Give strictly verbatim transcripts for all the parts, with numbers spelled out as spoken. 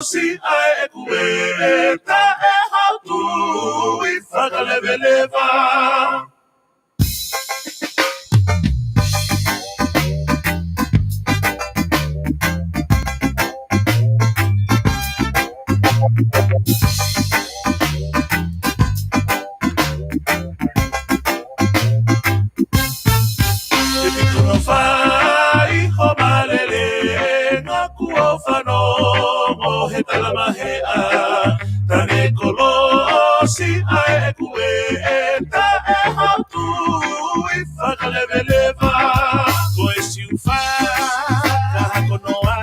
ʻosi ʻa ʻeku ʻētaʻe haʻu tui fakaleveleva. Te piku no fai ho malele, ngā kuo fanongo he talamaheʻa, tane kolosi ʻa ʻeku ʻētaʻe haʻu tui fakaleveleva. Ko e siufa, ka hako noa,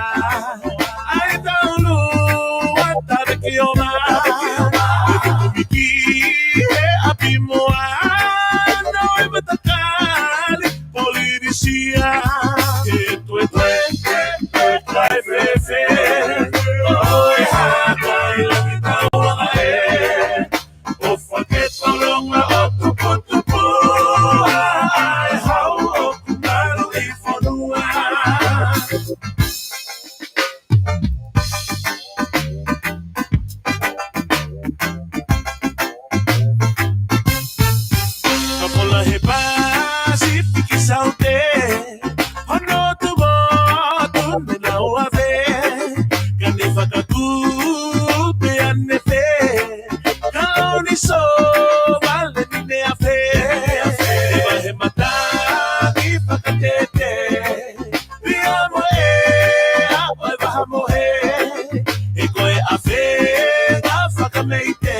ʻa e taulua tave ki oma. Te kumiki he ʻapi moa, nau e matakali Polinisia. Ke tuetue, ke tuetue, kae fēfē, ʻo e hā kai langi tauanga ē. ʻOfa ke tolonga ʻo tuputupu ʻa e hau ʻoku malu ʻi fonua. Kapola he Pasifiki Saute, hono tuʻu motu mei Lauave, ka ne fakakupe ane pē, ka ʻoni so vale ni ne afe, ʻi he mataki fakatete. Pea mo e ʻapo e vaha mohe, ʻi ko e ʻafenga fakameite,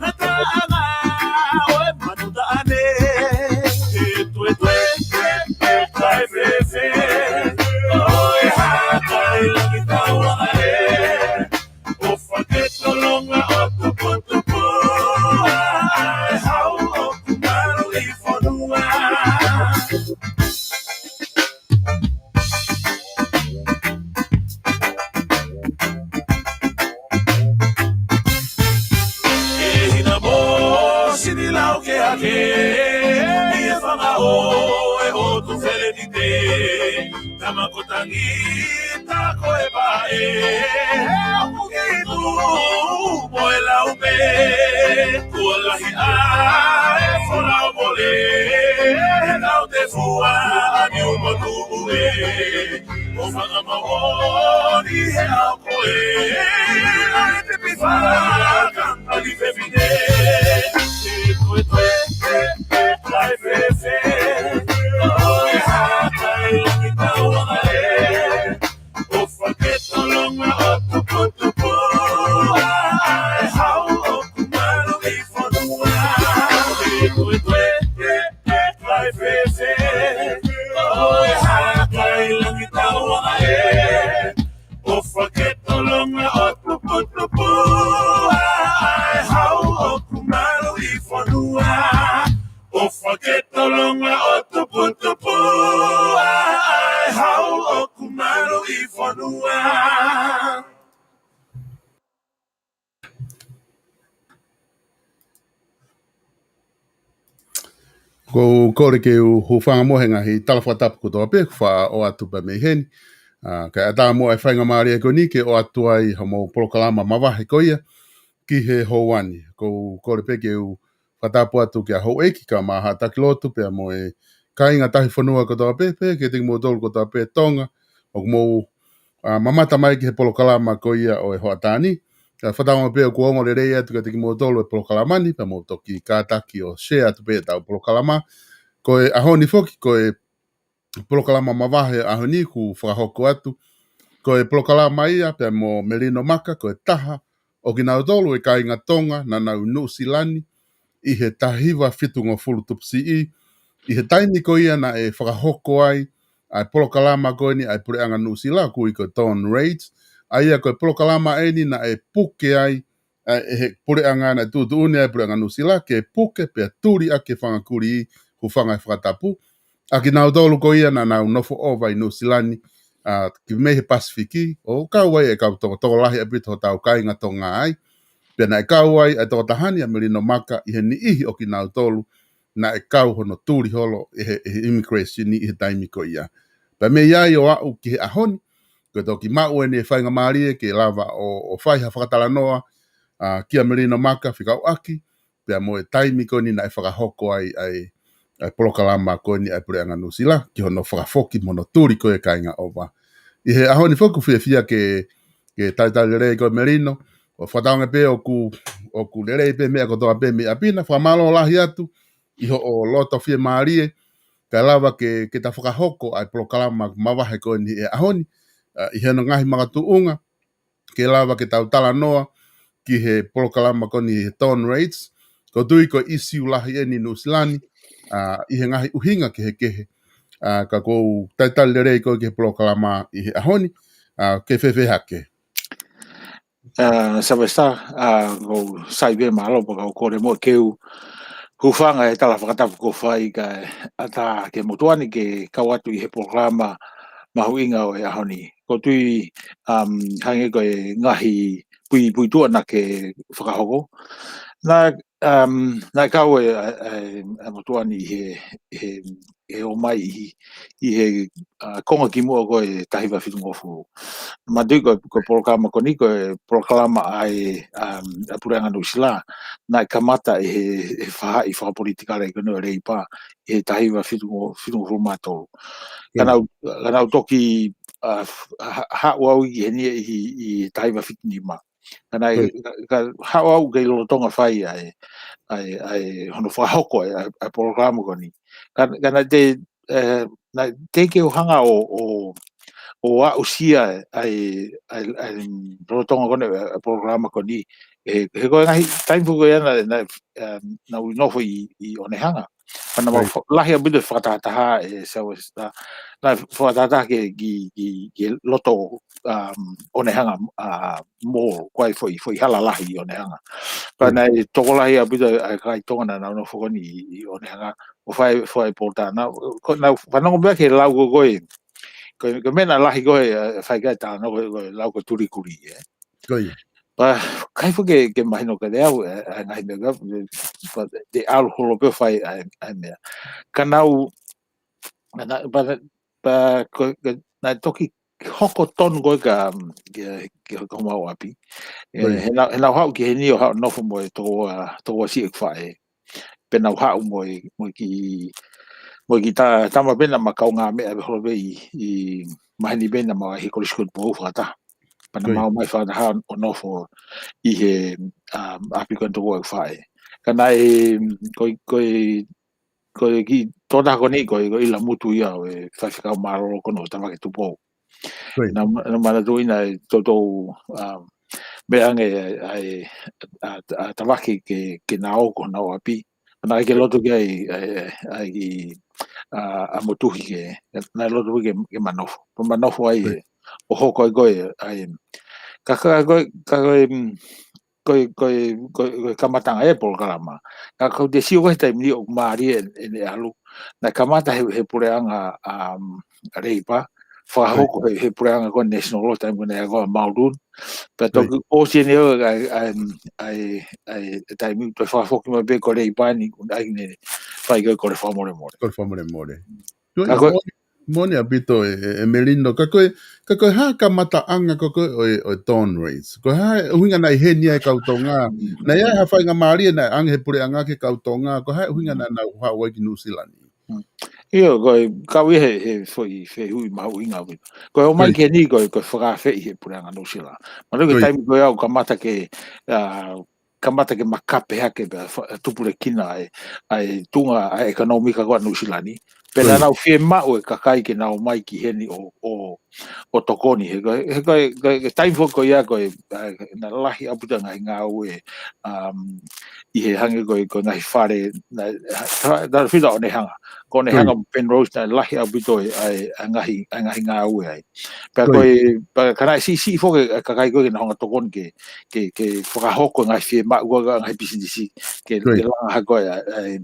na taʻanga ʻo e manu taʻane. Ke tuetue, ke tuetue, kae fēfē, ʻo e hā kai langi tauanga ē. ʻOfa ke tolonga ʻo tuputupu ʻa e hau ʻoku malu ʻi fonua. ʻE hina mosi ni lau ke ake, ʻi he fanga ʻo e ʻotu felenite, tama ko Tangita ko e paʻe, ʻoku kitu mo e lau pē, kuo lahi ʻa e folau mole, he tau te fua ʻa Niu Motu ʻUe, ʻo fanga maoni he ʻao ko ē, ʻa e tepi faka mali fefine. Ke tuetue, ke tuetue, kae fēfē, ʻo e hā kai langi tauanga ē. ʻOfa ke tolonga ʻo tuputupu ʻa e hau ʻoku malu ʻi fonua. Ke tuetue, ke tuetue, kae fēfē, ʻo e hā kai langi tauanga ē. ʻOfa ke tolonga ʻo tuputupu ʻa e hau ʻoku malu ʻi fonua. ʻOfa ke tolonga ʻo tuputupu ʻa e hau ʻoku malu ʻi fonua. ʻOku ou kole ke u hūfanga mo e ngaahi tala fakatapu kotoa pē, kuo faʻa ʻoatu pē mei heni. ʻA, kae ʻatā mo e faingamālie ko eni ke ʻoatu ai hoʻomou polokalama mavahe ko ia ki he houa ni. ʻOku ou kole pē ke u fakatapu atu kia Houʻeiki kae ʻumaʻā Haʻa Taki Lotu pea mo e kāinga Tahi Fonua kotoa pē, pea kiate kimoutolu kotoa pē Tonga, ʻoku mou ʻa, mamata mai ki he polokalama ko ia ʻo e hoʻatā ni. Ka fakatauange pē ʻoku ongo lelei atu kiate kimoutolu e polokalama ni, pea mou toki kātaki ʻo share atu pē ʻetau polokalama. Ko e ʻaho ni foki, ko e polokalama mavahe ʻaho ni kuo fakahoko atu. Ko e polokalama ia, pea mo Melino Maka, ko e taha ʻo kinautolu e kāinga Tonga naʻa nau Nuʻusila ni ʻi he taha hiva fitungofulu tupu siʻi, ʻi he taimi ko ia naʻe fakahoko ai ʻa e polokalama ko eni ʻa e puleʻanga Nuʻusila ʻoku ui ko e Dawn Raids, ʻa ia ko e polokalama eni naʻe puke ai, ʻa e, he puleʻanga naʻe tuʻutuʻuni ai puleʻanga Nuʻusila ke puke pea tuli ʻaki e fanga kulī, hūfanga he fakatapu, ʻa kinautolu ko ia naʻa nau nofo ʻova ʻi Nuʻusila ni, ʻa, ki mei he Pasifiki, ʻo kau ai e kau toko, tokolahi ʻaupito hotau kāinga Tonga ai. Pea naʻe kau ai e tokotaha ni ʻa Melino Maka ʻi he niʻihi ʻo kinautolu naʻe kau hono tuli holo ʻe he, ʻe he immigration ʻi he taimi ko ia. Pea mei ai ʻo aʻu ki he ʻaho ni, Ko e toki maʻu eni e faingamālie ke lava ʻo, ʻo fai ha fakatalanoa, ʻa, kia Melino Maka fekauʻaki pea mo e taimi ko eni naʻe fakahoko ai, ai, ai polokalama ko eni ʻa e Puleʻanga Nuʻusila, ki hono fakafoki mo hono tuli ko e kāinga ʻova. ʻI he ʻaho ni foki ʻoku fiefia ke, ke talitali lelei koe Melino, ʻo fakatauange pē ʻoku, ʻoku lelei pē meʻa kotoa pē mei ʻapi na, fakamālō lahi atu, ʻi hoʻo loto fiemālie, kae lava ke, ke ta fakahoko ai polokalama mavahe ko eni he ʻaho ni, ʻa, ʻi hono ngaahi makatuʻunga, ke lava ke tau talanoa ki he polokalama ko eni he ton rates, ʻoku ou tui ko e ʻisiū lahi eni Nuʻusila ni, ʻa, ʻi he ngaahi ʻuhinga kehekehe. ʻA, ka ʻoku ou talitali lelei koe ki he polokalama ʻi he ʻaho ni, ʻa, ke fēfē hake. ʻA, Sylvester, ʻa, ʻoku ou sai pē mālō pea ʻoku ou kole mo e keu hūfanga he tala fakatapu kuo fai kae ʻatā ke motuʻa ni ke kau atu ʻi he polokalama mahuʻinga ʻo e ʻaho ni. ʻOku ou tui, um, hangē ko e ngaahi puipuituʻa naʻa ke fakahoko. Naʻe, um, naʻe kau e, e, e, e motuʻa ni ʻi he, he, he ō mai ʻi, ʻi he, ʻa, konga kimuʻa ko e taha hiva fitu ngofulu. Manatuʻi ko, ko e polokalama ko eni, ko e polokalama ʻa e, um, ʻa e Puleʻanga Nuʻusila, naʻe kamata ʻi he, he faʻahi fakapolitikale ko eni ʻo e Leipa, ʻi he taha hiva fitu ngo-, fitu ngofulu mā tolu. Ka Mm. naʻa ku, ka naʻa ku toki, ʻa, f-, ha-, haʻu au ki heni ʻi, ʻi taha hiva fitu nima. Ka naʻe, Right. ka, ka haʻu au kei lolotonga fai ʻa e, ʻa e, ʻa e hono fakahoko ʻa e, ʻa e, ʻa e polokalama ko eni. Ka, ka naʻe te, e, naʻe teʻeki ke u hanga ʻo, ʻo, ʻo aʻusia ʻa e, ʻa e, ʻa e, ʻa e lolotonga ko eni ʻa e polokalama ko eni. He, he ko e ngaahi taimi foki ko ia naʻe, naʻe, e, naʻa ku nofo ʻi, ʻi ʻOnehanga. Pea naʻa mau Right. fa-, lahi ʻaupito e fakatahataha ʻe Sylvester. Naʻe fakatahataha ke, ki, ki, ki he loto, um, ʻOnehanga, ʻa, mall, ko e foʻi, foʻi hala lahi ʻi ʻOnehanga. Pea Right. naʻe tokolahi ʻaupito ʻa e kakai Tonga naʻa nau nofo ko eni ʻi, ʻi ʻOnehanga, ʻo fai, fai polokalama. Ko, naʻa ku fanongo pē ki he lau ko, ko e, ko e, ko e meʻa naʻe lahi ko e, e, fai ki ai e talanoa ko e, ko e lau ko e tulikuli, ē. Ko ia. Pea, ʻikai foki ke, ke mahino kiate au, e, e, ngaahi meʻa, pea, pea te ʻalu holo pē ʻo fai, ʻa e, ʻa e meʻa. Ka naʻa ku, na, na, pea, pea, ko, ko, naʻe toki hoko tonu ko e ka, ke, ke hoko mau ʻapi. E, Right. he naʻa, he naʻa ku haʻu ki heni ʻo haʻu ʻo nofo mo e tokoua, tokoua siʻi ʻeku faʻē. Pea naʻa ku haʻu mo e, mo e kiʻi, mo e kiʻi ta-, tama pē naʻa ma kaungāmeʻa pē holo pē ʻi, ʻi maheni pē naʻa ma ʻi he Kolisi Kotupou fakataha. Pea naʻa Right. ma ō mai fakataha ʻo nofo ʻi he, um, ʻapi ko eni tokoua ʻeku faʻē. Ka naʻe, ko e, ko e, ko e kiʻi tokotaha ko eni, ko e, ko e ʻila mutu ia ʻo e faifekau mālōlō ko eni ʻo Tavake Tupou. Right. Naʻa, naʻa ma manatuʻi naʻe toutou, um, meʻa ange ʻa e, ʻa, ʻa Tavake ke, ke na ō ki honau ʻapi. Naʻe ʻikai ke loto ki ai, ʻa e, ʻa e kiʻi, ʻa, ʻa Motuhi ke, naʻe loto ke, ke ma nofo. Pea ma nofo ai, Right. ʻo hoko ai ko e, ʻa e, ka, ka, ko e, ka, ko e, mm, ko e, ko e, ko e, ko e kamataʻanga e polokalama. Ka ʻoku ou sio ko e he taimi ni ʻoku mālie ʻene, ʻene ʻalu. Naʻe kamata he, he puleʻanga, um, Leipa, fakahoko Right. he, he puleʻanga ko e National ʻo e taimi ko eni ko e Muldoon. Pea Right. toki ʻosi eni ʻo, ʻa e, ʻa e, ʻa e, ʻa e taimi toe fakafoki mai pē ko e Leipa ni, ʻoku ʻai ke ne fai ko e kole fakamolemole. Kole fakamolemole. Ka ko e, Moʻoni, moʻoni ʻaupito e, e, e Melino. Ka ko e, ka ko e hā e kamataʻanga ko ē ʻo e, ʻo e ton rates? Ko e hā e ʻuhinga naʻe ʻi heni ai e kau Tonga? Naʻe ʻi ai ha faingamālie naʻe ʻange he puleʻanga ki he kau Tonga? Ko e hā e ʻuhinga naʻa nau haʻu ai ki Nuʻusila ni? Mm. ʻIo, ko e kau ia he, he foʻi fehuʻi mahuʻinga ʻaupito. Ko e ō mai Right. ki heni ko e, ko e fakaafeʻi he puleʻanga Nuʻusila. Manatuʻi ko e Right. taimi ko ia ʻoku kamata ke, ʻa, kamata ke makape hake pea fa-, tupulekina ʻa e, ʻa e tuʻunga ʻa e ʻekonōmika ko ē ʻa Nuʻusila ni. Pea naʻa Right. nau fiemaʻu e kakai ke nau ō mai ki heni ʻo, ʻo, ʻo tokoni. He ko e, he ko e, ko e, ko e taimi foki ko ia ko e, ʻa, naʻe lahi ʻaupito e ngaahi ngāue, um, ʻi he hangē ko e, ko e ngaahi fale, naʻe, ha, ha, naʻe fita ʻOnehanga. Ko ʻOnehanga Right. Penrose naʻe lahi ʻaupito e, ʻa e, ʻa e ngaahi, ʻa e ngaahi ngāue ai. Pea ko Right. e, pea ka naʻe siʻisiʻi foki e kakai ko ē ke nau hanga ʻo tokoni ke, ke, ke fakahoko e ngaahi fiemaʻu ko ē ʻa e ngaahi pisinisi, ke, ke Right. langa hake ko ē, ʻa, ʻa e,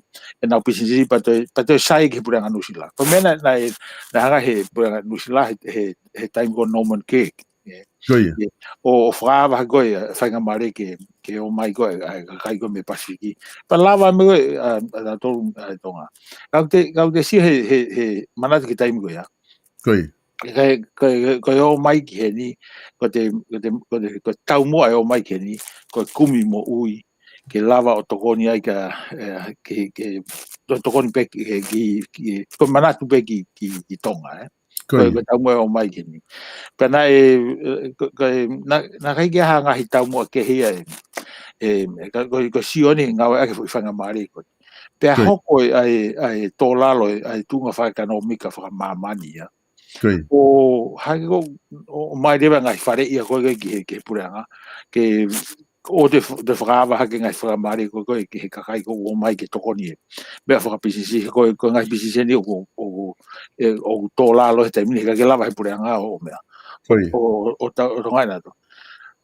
ʻenau pisinisi pea toe, pea toe sai ki he puleʻanga Nuʻusila. Ko e meʻa naʻe, naʻe, naʻe hanga he puleʻanga Nuʻusila he, he, he taimi ko Norman Kirk. ʻE, Ko ia. ʻe, ʻo, ʻo fakaava hake ko ē, ʻa e faingamālie ke, ke ō mai ko ē, ʻa e kakai ko ē mei Pasifiki. Pea lava mai ko ē, ʻa, ʻa, ʻa, tolu, ʻa, Tonga. Ka ʻoku te, ka ʻoku te sio he, he, he manatu ki he taimi ko ia. Ko ia. Ko e, ko e, ko e ō mai ki heni, ko e, ko e, ko e, ko e taumuʻa e ō mai ki heni, ko e kumi moʻui, ke lava ʻo tokoni ai ka, ē, ke, ke, to-, tokoni pē ki, ki, ki, ko e manatu pē ki, ki, ki Tonga, ē. Ko Ko e, ia. ko e taumuʻa e ō mai ki heni. Pea naʻe, ē, ko, ko e, naʻa, naʻe ʻikai ke ʻi ai ha ngaahi taumuʻa kehe ia ē. Ē, ka, ko, ko Sione ngāueʻaki e foʻi faingamālie ko ē. Pea Ko ia. hoko e, ʻa e, ʻa e tō lalo e, ʻa e tuʻunga fakaʻekonōmika fakamāmani ia. Ko ia. ʻO hangē ko, ʻo, ʻomai leva ngaahi faleʻi ko ē ki he, ki he puleʻanga. Ke, ʻo te, te fakaava hake ngaahi faingamālie ko ē ki he kakai ko ē ʻoku ō mai ke tokoni ē. Meʻa fakapisinisi, ko e, ko e ngaahi pisinisi eni ʻoku, ʻoku, ē, ʻoku tō lalo he taimi ni, he ʻikai ke lava he puleʻanga ʻo, ʻo meʻa. Ko ia. ʻO, ʻo ta-, ʻo tonga ina to.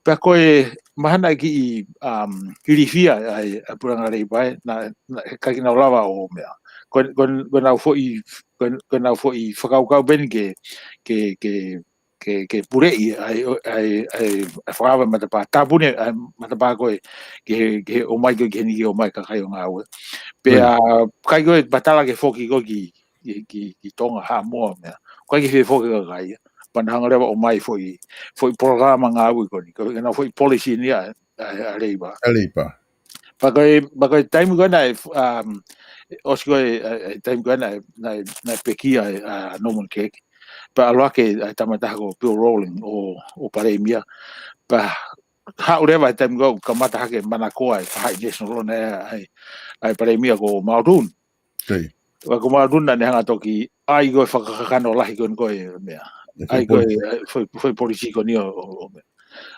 Pea ko e mahalo naʻe kiʻi, um, ilifia ʻa e, ʻa e puleʻanga Leipa ē, naʻe, naʻe ʻikai ke nau lava ʻo meʻa. Ko, ko, ko ʻenau foʻi, ko, ko ʻenau foʻi fakakaukau pē eni ke, ke, ke, ke, ke puleʻi ʻa e, ʻa e, ʻa e, ʻa e fakaava matapā. Tāpuni ʻa e matapā ko ē, ke, ke ō mai ko ē ki heni ke ō mai kakai ʻo ngāue. Ko ia. Pea, ʻikai ko e patala ke foki ko ē ki, ki, ki, ki Tonga, Haʻamoa, meʻa. ʻIkai ke fie foki kakai ia. Pea nau hanga leva ʻo ʻomai foʻi, foʻi polokalama ngāue ko eni. Ko ʻenau foʻi policy eni ʻa, ʻa, ʻa Leipa. ʻA Leipa. Pea ko e, pea ko e taimi ko ē naʻe, um, ʻosi ko ē, ē, ē, taimi ko ē naʻe, naʻe, naʻe pekia ē, ʻa Norman Kirk. Pea ʻalu hake ʻa e tama ʻe taha ko Bill Rowling ʻo, ʻo palēmia. Pea haʻu leva he taimi ko ē kamata hake manakoa e faʻahi National Loan ē, ʻa e, ʻa e palēmia ko Muldoon. Ko ia. Pea ko Muldoon naʻa ne hanga toki ʻai ko ē fakakakano lahi ko eni ko e meʻa. ʻE ʻai ko e, foʻi polisi. ʻAi foʻi, foʻi polisi ko eni ʻo, ʻo, ʻo meʻa.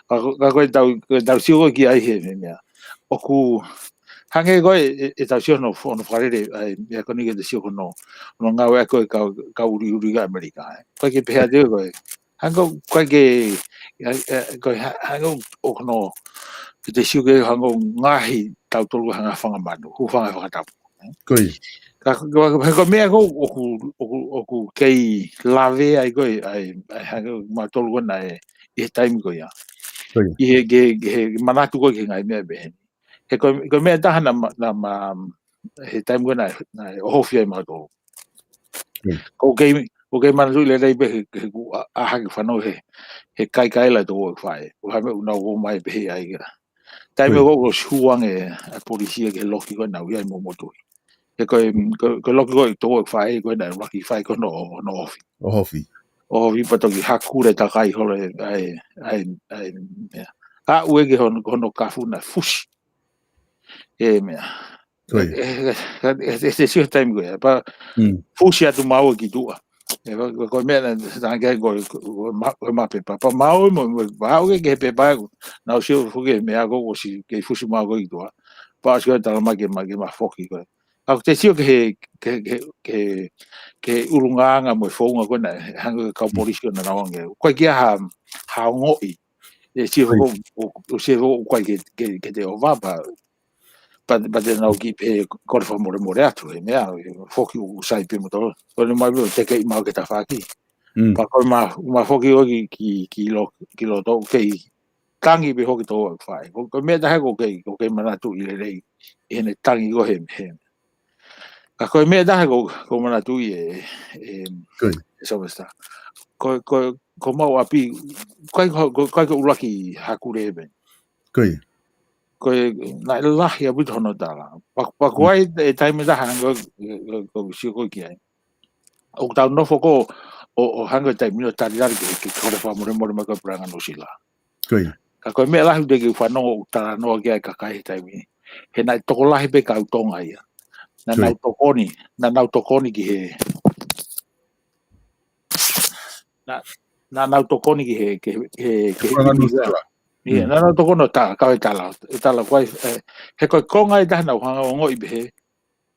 Ka ko, ka ko ʻetau, ko ʻetau sio ko ē ki ai he, he meʻa. ʻOku, hangē ko ē, ʻe, ʻetau sio hono, hono fakalele, ʻa e, meʻa ko eni ke te sio ko hono, hono ngāueʻaki ko ē kau, kau ʻuliʻuli ʻa ʻAmelika, ē. ʻOku ʻikai ke pehē atu ko ē. Hangē ʻoku ʻikai ke, ē, ē, ko e ha-, hangē ʻoku, ʻoku hono, ke te sio ke hangē ʻoku ngaohi tautolu hangē ha fanga manu, hūfanga he fakatapu. Ko ia. Ka, ka, ka, ko e meʻa ko ē ʻoku, ʻoku, ʻoku kei lave ai ko ē, ʻa e, ʻa e hangē ko ē mautolu ko ē naʻe, ʻi he taimi ko ia. Ko ia. ʻI he, ke, ke, he manatu ko ē ki he ngaahi meʻa pehē ni. He ko e, ko e meʻa ʻe taha naʻa ma, naʻa ma, he taimi ko ē naʻe, naʻe ʻohofi ai mautolu. Ko ia. ʻOku kei, ʻoku kei manatuʻi lelei pē he, he ʻoku ʻa, ʻa hake fanau he, he kaikaila ʻa e toko ʻeku faʻē. ʻO ha meʻa ʻoku nau ō mai pehē ai ka. Taimi Ko ia. ko ē ʻoku ʻosi hū ange ʻa e polisi ia ki he loki ko ē naʻa nau ʻi ai mo Motuhi. He ko e, ko, ko e loki ko ē toko ʻeku faʻē ko ē naʻe ʻuluaki fai ko ē hono, hono ʻohofi. ʻOhofi. ʻOhofi pea toki hakule takai holo ē, ʻa e, ʻa e, ʻa e, meʻa. Aʻu ē ki hono, hono kafu naʻe fusi. ʻE meʻa. Ko ia. ʻE, ʻe, ʻe, ʻe, ʻe, ʻe, sio taimi ko ia. Pea Mm. fusi atu maua ki tuʻa. ʻE, ko, ko, ko e meʻa naʻe, naʻe hangē ko, ko, ko ma, ko e mapepa. Pea maua mo, mo, pea aʻu ki he pepa ē ko. Naʻa ku sio foki he meʻa ko ē ʻosi kei fusi maua ko ē ki tuʻa. Pea ʻosi ko ē talamai ke ma, ke ma foki ko ē. Ka ʻoku te sio ki he, ki he, ki he, ki he ʻulungaanga mo e founga ko ē naʻe hangē ko e kau Mm. polisi ko ē naʻa nau ō ange. ʻOku ʻikai ke ʻi ai ha, ha ongoʻi. ʻE sio Ko ia. foki, ʻo, ʻo sio foki ʻoku ʻikai ke, ke, ke te ʻova pea, pea, pea te nau kiʻi pehē kole fakamolemole atu, he meʻa, foki ʻoku sai pē mo tolo. Ko ʻene mai pē ʻo teke ʻi maʻu ke tafaʻaki. Mm. Pea ko e ma, ma foki ʻo ki, ki, ki lo, ki loto, kei tangi pē hoki toko ʻeku faʻē. Ko, ko e meʻa ʻe taha ʻoku kei, ʻoku kei manatuʻi lelei, ʻi heʻene tangi ko ē he, he. Ka ko e meʻa ʻe taha ʻoku, ʻoku ou manatuʻi ē, ē, Ko ia. ē Sylvester. Ko, ko, ko homau ʻapi, ʻikai ko, ko, ʻikai ko e ʻuluaki hakule pē. Ko ia. Ko e, naʻe lahi ʻaupito hono tala. Pea, pea ko Mm. e, e taimi ʻe taha ko, ko, ko, ko sio ko ē ki ai. ʻOku tau nofo ko ē, ʻo, ʻo hangē taimi ni ʻo talitali ke, ke kole fakamolemole mai ko ē puleʻanga Nuʻusila. Ko ia. Ka ko e meʻa lahi ʻoku teʻeki ke u fanongo ʻoku talanoa ki ai e kakai he taimi ni. He naʻe tokolahi pē kau Tonga ia. Naʻa Ko ia. nau tokoni, naʻa nau tokoni ki he, naʻa, naʻa nau tokoni ki he, ki he, ki he, ki he Puleʻanga Nuʻusila. Ia, Mm. naʻa nau tokoni ʻo tala, kau e tala, e tala ko ē, ē, he ko e konga ʻe taha naʻa ku hanga ʻo ongoʻi pehē,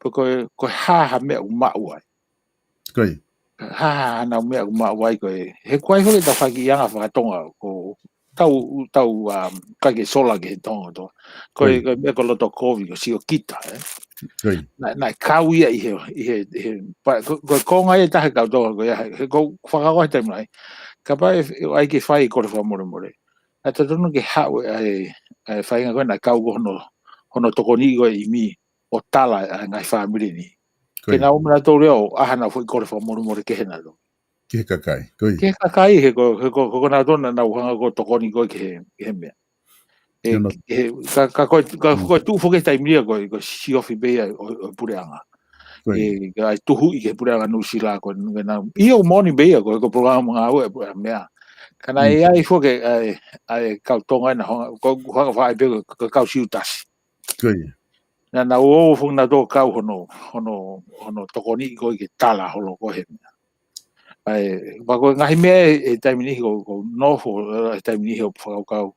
ko, ko, ko e hā ha meʻa ʻoku maʻu ai. Ko ia. Hā ha nau meʻa ʻoku maʻu ai ko ē. He ko e hā holo ʻetau fakakiʻianga fakatonga ko ʻetau, ʻetau, um, ʻikai ke sola ki he Tonga kotoa. Ko e, Ko ia. ko e meʻa ko e loto kovi ko e siokita, ē. Ko ia. Naʻe, naʻe kau ia ʻi he, ʻi he, ʻi he, pea, ko, ko e konga ia ʻe taha e kau Tonga ko ia, he, he ʻoku ou fakakaukau he taimi lahi. Kapau ʻe, ʻe ʻai ke fai e kole fakamolemole. Naʻe totonu ke haʻu ʻa e, ʻa e faʻahinga ko ē naʻe kau ko ē hono, hono tokoni ko ē ʻi mui ʻo tala ʻa e ngaahi fāmili ni. Ko Ke ia. nau ō mai nautolu ia ʻo ʻai haʻanau foʻi kole fakamolemole kehe nautolu. Ki he kakai, ko ia. Ki he kakai, he ko, he ko, ko, ko nautolu naʻa nau hanga ko ē ʻo tokoni ko ē ki he, ki he meʻa. He, he, ka, ka ko e, ka ko e tuʻu foki he taimi ni ia ko e, ko e siofi pē ia ʻo, ʻo puleʻanga. Ko ia. He, ka ʻai tuhuʻi ki he puleʻanga Nuʻusila ko ē, ko ē naʻa, ʻio moʻoni pē ia ko e, ko e polokalama ngāue ʻa e meʻa. Ka naʻe ʻi ai foki ʻa e, ʻa e kau Tonga ʻi he hanga, ko, ko e hanga ʻo fai pē ko e, ko e kau Siutasi. Ko ia. Naʻa nau ō foki nautolu ʻo kau hono, hono, hono tokoniʻi ko ē ki he tala holo ko ē he meʻa. ʻA e, pea ko e ngaahi meʻa ʻi he, he taimi ni ko, ko e nofo, ʻi he taimi ni ko e fakakaukau.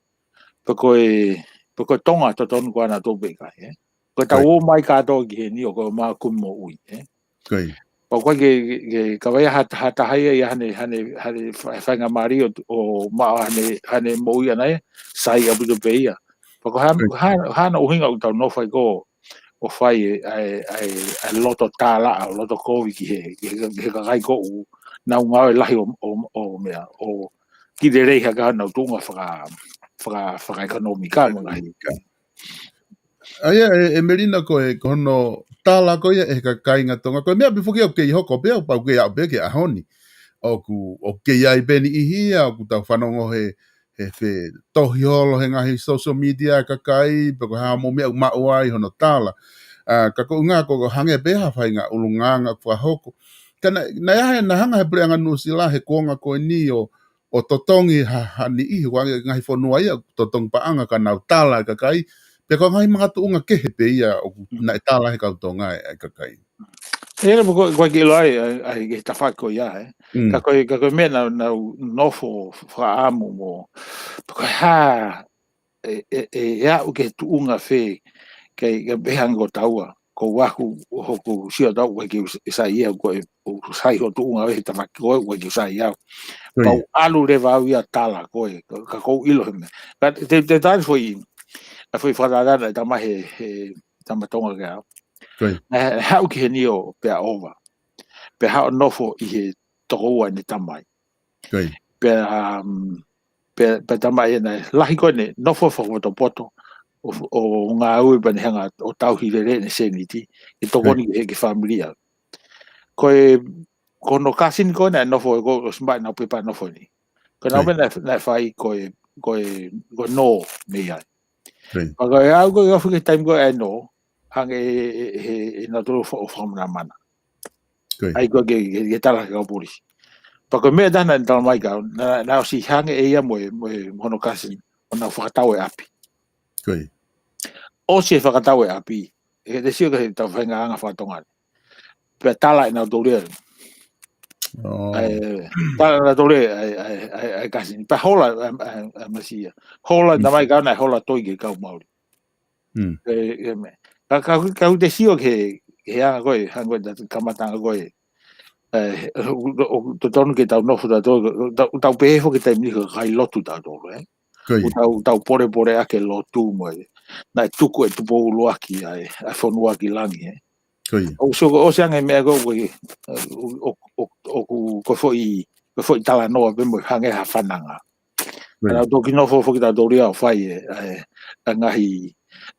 Pe ko e, pe ko e Tonga totonu ko ē ʻanautolu pe ʻikai, ē. Ko ʻetau ō mai kātoa ki heni ʻo ko e ʻomai ʻo kumi moʻui, ē. Ko ia. Pea ʻoku ʻikai ke, ke, ke kavai ha, ha taha ia ʻi haʻane, haʻane, haʻane fa-, faingamālie ʻo, ʻo maʻu haʻane, haʻane moʻui ʻana ia, sai ʻaupito pē ia. Pea ko e hā, ko e hā, hā hono ʻuhinga ʻoku tau nofo ai ko ē ʻo fai e, ʻa e, ʻa e, ʻa e loto tālaʻa, loto kovi ki he, ki he, ki he kakai ko ē ʻoku nau ngāue lahi ʻo, ʻo, ʻo meʻa, ʻo kiʻi lelei hake ʻenau tuʻunga faka-, faka-, fakaʻekonōmika mo e ngaahi. ʻA ia, ʻe, ʻe Melino ko e, ko hono tala ko ia ʻe he kāinga Tonga. Ko e meʻa pē foki ʻoku kei hoko pē, ʻoku pau ke aʻu pē ki he ʻaho ni. ʻOku, ʻoku kei ʻi ai pē niʻihi ia, ʻoku tau fanongo he, he fetohi holo he ngaahi social media ʻa e kakai, pe ko e hā mo e meʻa ʻoku maʻu ai hono tala. ʻA, ka ko e ʻuhinga ko e hangē pē ha faʻahinga ʻulungaanga ʻoku fakahoko. Ka naʻe, naʻe ʻi ai, naʻe hanga he puleʻanga Nuʻusila he kuonga ko eni ʻo, ʻo totongi ha, ha niʻihi, ʻoku ʻi ai e ngaahi fonua ia, totongi paʻanga ka nau tala e kakai, pe ko e ngaahi makatuʻunga kehe pē ia ʻoku naʻe tala he kau Tonga e, e kakai. ʻE, ʻe, ko, ko e kiʻi ʻilo ai, ʻa e, ʻa e, ki he tafaʻaki ko ia, ē. Mm. Ka ko e, ka ko e meʻa naʻa, naʻa nau nofo fakaʻamu mo, ko e hā, ʻe, ʻe, ʻe, ʻe aʻu ki he tuʻunga fē, ke, ke pehē ange ko taua, ko ʻeku, hoku sio atu ʻoku ʻikai ke u s-, sai ia, ko e, ʻoku sai hoʻo tuʻunga he tafaʻaki ko ē, ʻoku ʻikai ke u sai au. Ko ia. Pea u ʻalu leva au ia ʻo tala ko ē, ka, ka ʻoku ou ʻilo he meʻa. Ka te, te tali foʻi, ʻa e foʻi fakatātā naʻe tala mai he, he tama Tonga kia au. Ko ia. Naʻe haʻu ki heni ʻo pea ova. Pea haʻu ʻo nofo ʻi he tokoua ʻene tamai. Ko ia. Pea, um, pea, pea tala mai ʻe ia naʻe lahi ko ʻene nofo fakapotopoto ʻo, ʻo ngāue pea ne hanga ʻo tauhi lelei ʻene sēniti, ʻe tokoni ki he, ki he fāmili ʻaʻana. Ko e, ko hono cousin ko ē naʻe nofo, ko, ʻosi maʻu ʻenau pepa nofo ni. Ko ʻenau meʻa naʻe, naʻe fai ko e, ko e, ko e nō mei ai. Ko ia. Pea ko e aʻu ko ē ʻo aʻu ki he taimi ko ē ʻa e nō, hangē he, he, he, he nautolu fa-, ʻo fakamanamana. Ko ia. ʻAi ko ē ke, ke, ke tala ki he kau polisi. Pea ko e meʻa ʻe taha naʻe tala mai kia au, naʻa, naʻe ʻosi hangē ʻe ia mo e, mo e, mo hono cousin, ʻo nau fakatau e ʻapi. Ko ia. ʻOsi e fakatau e ʻapi, ʻe te sio ki heʻetau faʻahinga anga faka-Tonga ni. Pea tala ʻe nautolu ia. Oh. ʻAi, tala ʻe nautolu ia, ʻai, ʻai, ʻai, ʻai cousin. Pea hola, ʻai, ʻai, ʻai masiʻi ia. Hola, mm, tala mai kia au naʻe hola toi ki he kau Maori. Mm. ʻE, ʻe meʻa. Ka, ka, ka ʻoku te sio ki he, ki he anga ko ē, anga ko ē, ta-, kamataʻanga ko ē. ʻE, ʻo, ʻo, ʻoku totonu ke tau nofo tautolu, tau, tau pehē foki he taimi ni ko e kakai lotu tautolu, ē? Ko ia. ʻOku tau, tau polepole ʻaki e lotu mo e. Naʻe tuku ʻe Tupou ʻUluaki ʻa e, ʻa e fonua ki langi, ē? Ko ia. ʻOku sio, ʻosi ange meʻa ko ē, ʻo, ʻo, ʻo, ʻo, ʻoku, ko e foʻi, ko e foʻi talanoa pē mo e hangē ha fananga. Ko ia. Ka naʻa tau toki nofo foki tautolu ia ʻo fai e, ʻa e, ʻa e ngaahi,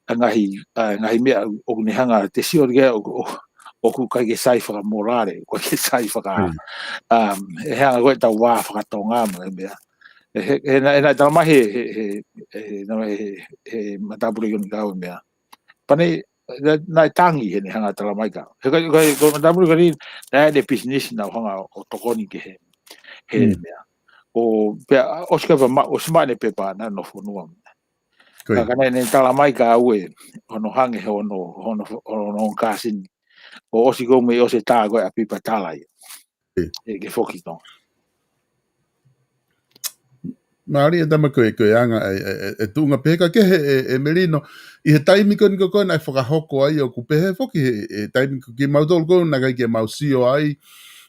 ʻa e ngaahi, ʻa e ngaahi meʻa ʻoku ne hanga te sio ki ai ʻoku, ʻoku, ʻoku ʻikai ke sai fakamorale, ʻoku ʻikai ke sai faka-, ko ia, um, ʻe hanga ko ē ʻetau vā faka-Tonga mo e meʻa. ʻE, he, he, naʻe, naʻe tala mai he, he, he, he, naʻe, he, he matāpule ko eni kia au e meʻa. Pea ne, naʻe, naʻe tangi heʻene hanga tala mai kia au. He ko, ko, ko e matāpule ko eni, naʻe ʻi ai ʻene pisinisi naʻa ku hanga ʻo tokoni ki he, he, mm, meʻa. ʻO pea, ʻosi ko ē pea ma-, ʻosi maʻu ʻene pepa naʻa nau fonua. Ko ia. Ka, ka naʻe, naʻe tala mai kia au ē, hono hangē he hono, hono, hono, hono cousin. ʻO ʻosi ko ē mei ʻosi e tā ko ē ʻapi pea tala ia. Ko ia. ʻE, ke foki ki Tonga. Mālie e tama ko e, ko e anga e, e, e, e tuʻunga pehē ka kehe e, e Melino. ʻI he taimi ko eni ko ē naʻe fakahoko ai ʻoku pehē foki he, he taimi ko ē kimautolu ko ē naʻe ʻikai ke mau sio ai,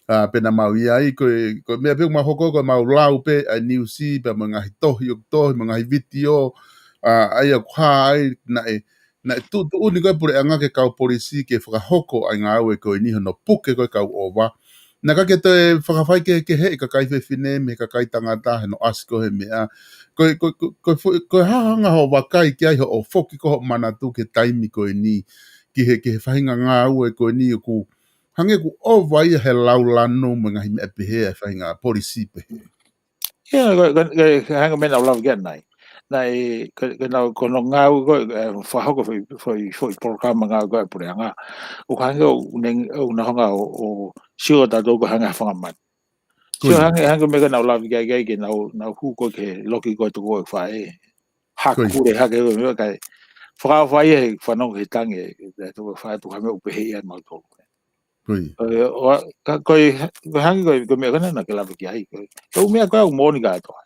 ʻa, pe naʻa mau ʻi ai, ko e, ko e meʻa pē ʻoku mau hoko ko ē mau lau pē ʻa e niusi, pea mo e ngaahi tohi ʻoku tohi, mo e ngaahi vitiō, ʻa, ʻa ia ʻoku hā ai, naʻe, naʻe tuʻutuʻuni ko ē puleʻanga ki he kau polisi ke fakahoko ʻa e ngāue ko eni hono puke ko ē kau ʻova. Naʻe ʻikai ke toe fakafaikehekeheʻi e kakai fefine mei he kakai tangata he naʻe ʻasi ko ē he meʻa. Ko e, ko e, ko e, ko e fo-, ko e hā hanga hoʻo vakai ki ai hoʻo foki ko ē hoʻo manatu ki he taimi ko eni, ki he, ki he faʻahinga ngāue ko eni ʻoku Hangē ʻoku ʻova ia he laulanu mo e ngaahi meʻa pehē ʻa e faʻahinga polisi pehē. Ia, ko, ko, ko, ko e hangē ko e meʻa naʻa ku lave ki ai ʻanenai. Naʻe, ko, ko ʻenau, ko hono ngāue ko ē, ʻe, fakahoko foʻi, foʻi, foʻi polokalama ngāue ko ē ʻa e puleʻanga. ʻOku hangē ʻoku ne, ʻoku nau hanga ʻo, ʻo sio ʻa tautolu ko e hangē ha fanga manu. Sio, hangē, hangē ko e meʻa ko ē naʻa ku lave ki ai, ki ai ke nau, nau hū ko ē ki he loki ko ē ʻa e toko ua faʻē. Hakule hake ko e meʻa kae fakaʻofa ia he fanongo ki he tangi ʻa e toko ua faʻē, tuku ha meʻa ʻoku pehē ia mautolu. Ko ia. Ko ia, ʻo, ka, ko e, ko e hangē ko e, ko e meʻa ko ena naʻa ke lave ki ai, ko e. Ko e ʻū meʻa ko ē ʻoku moʻoni kātoa.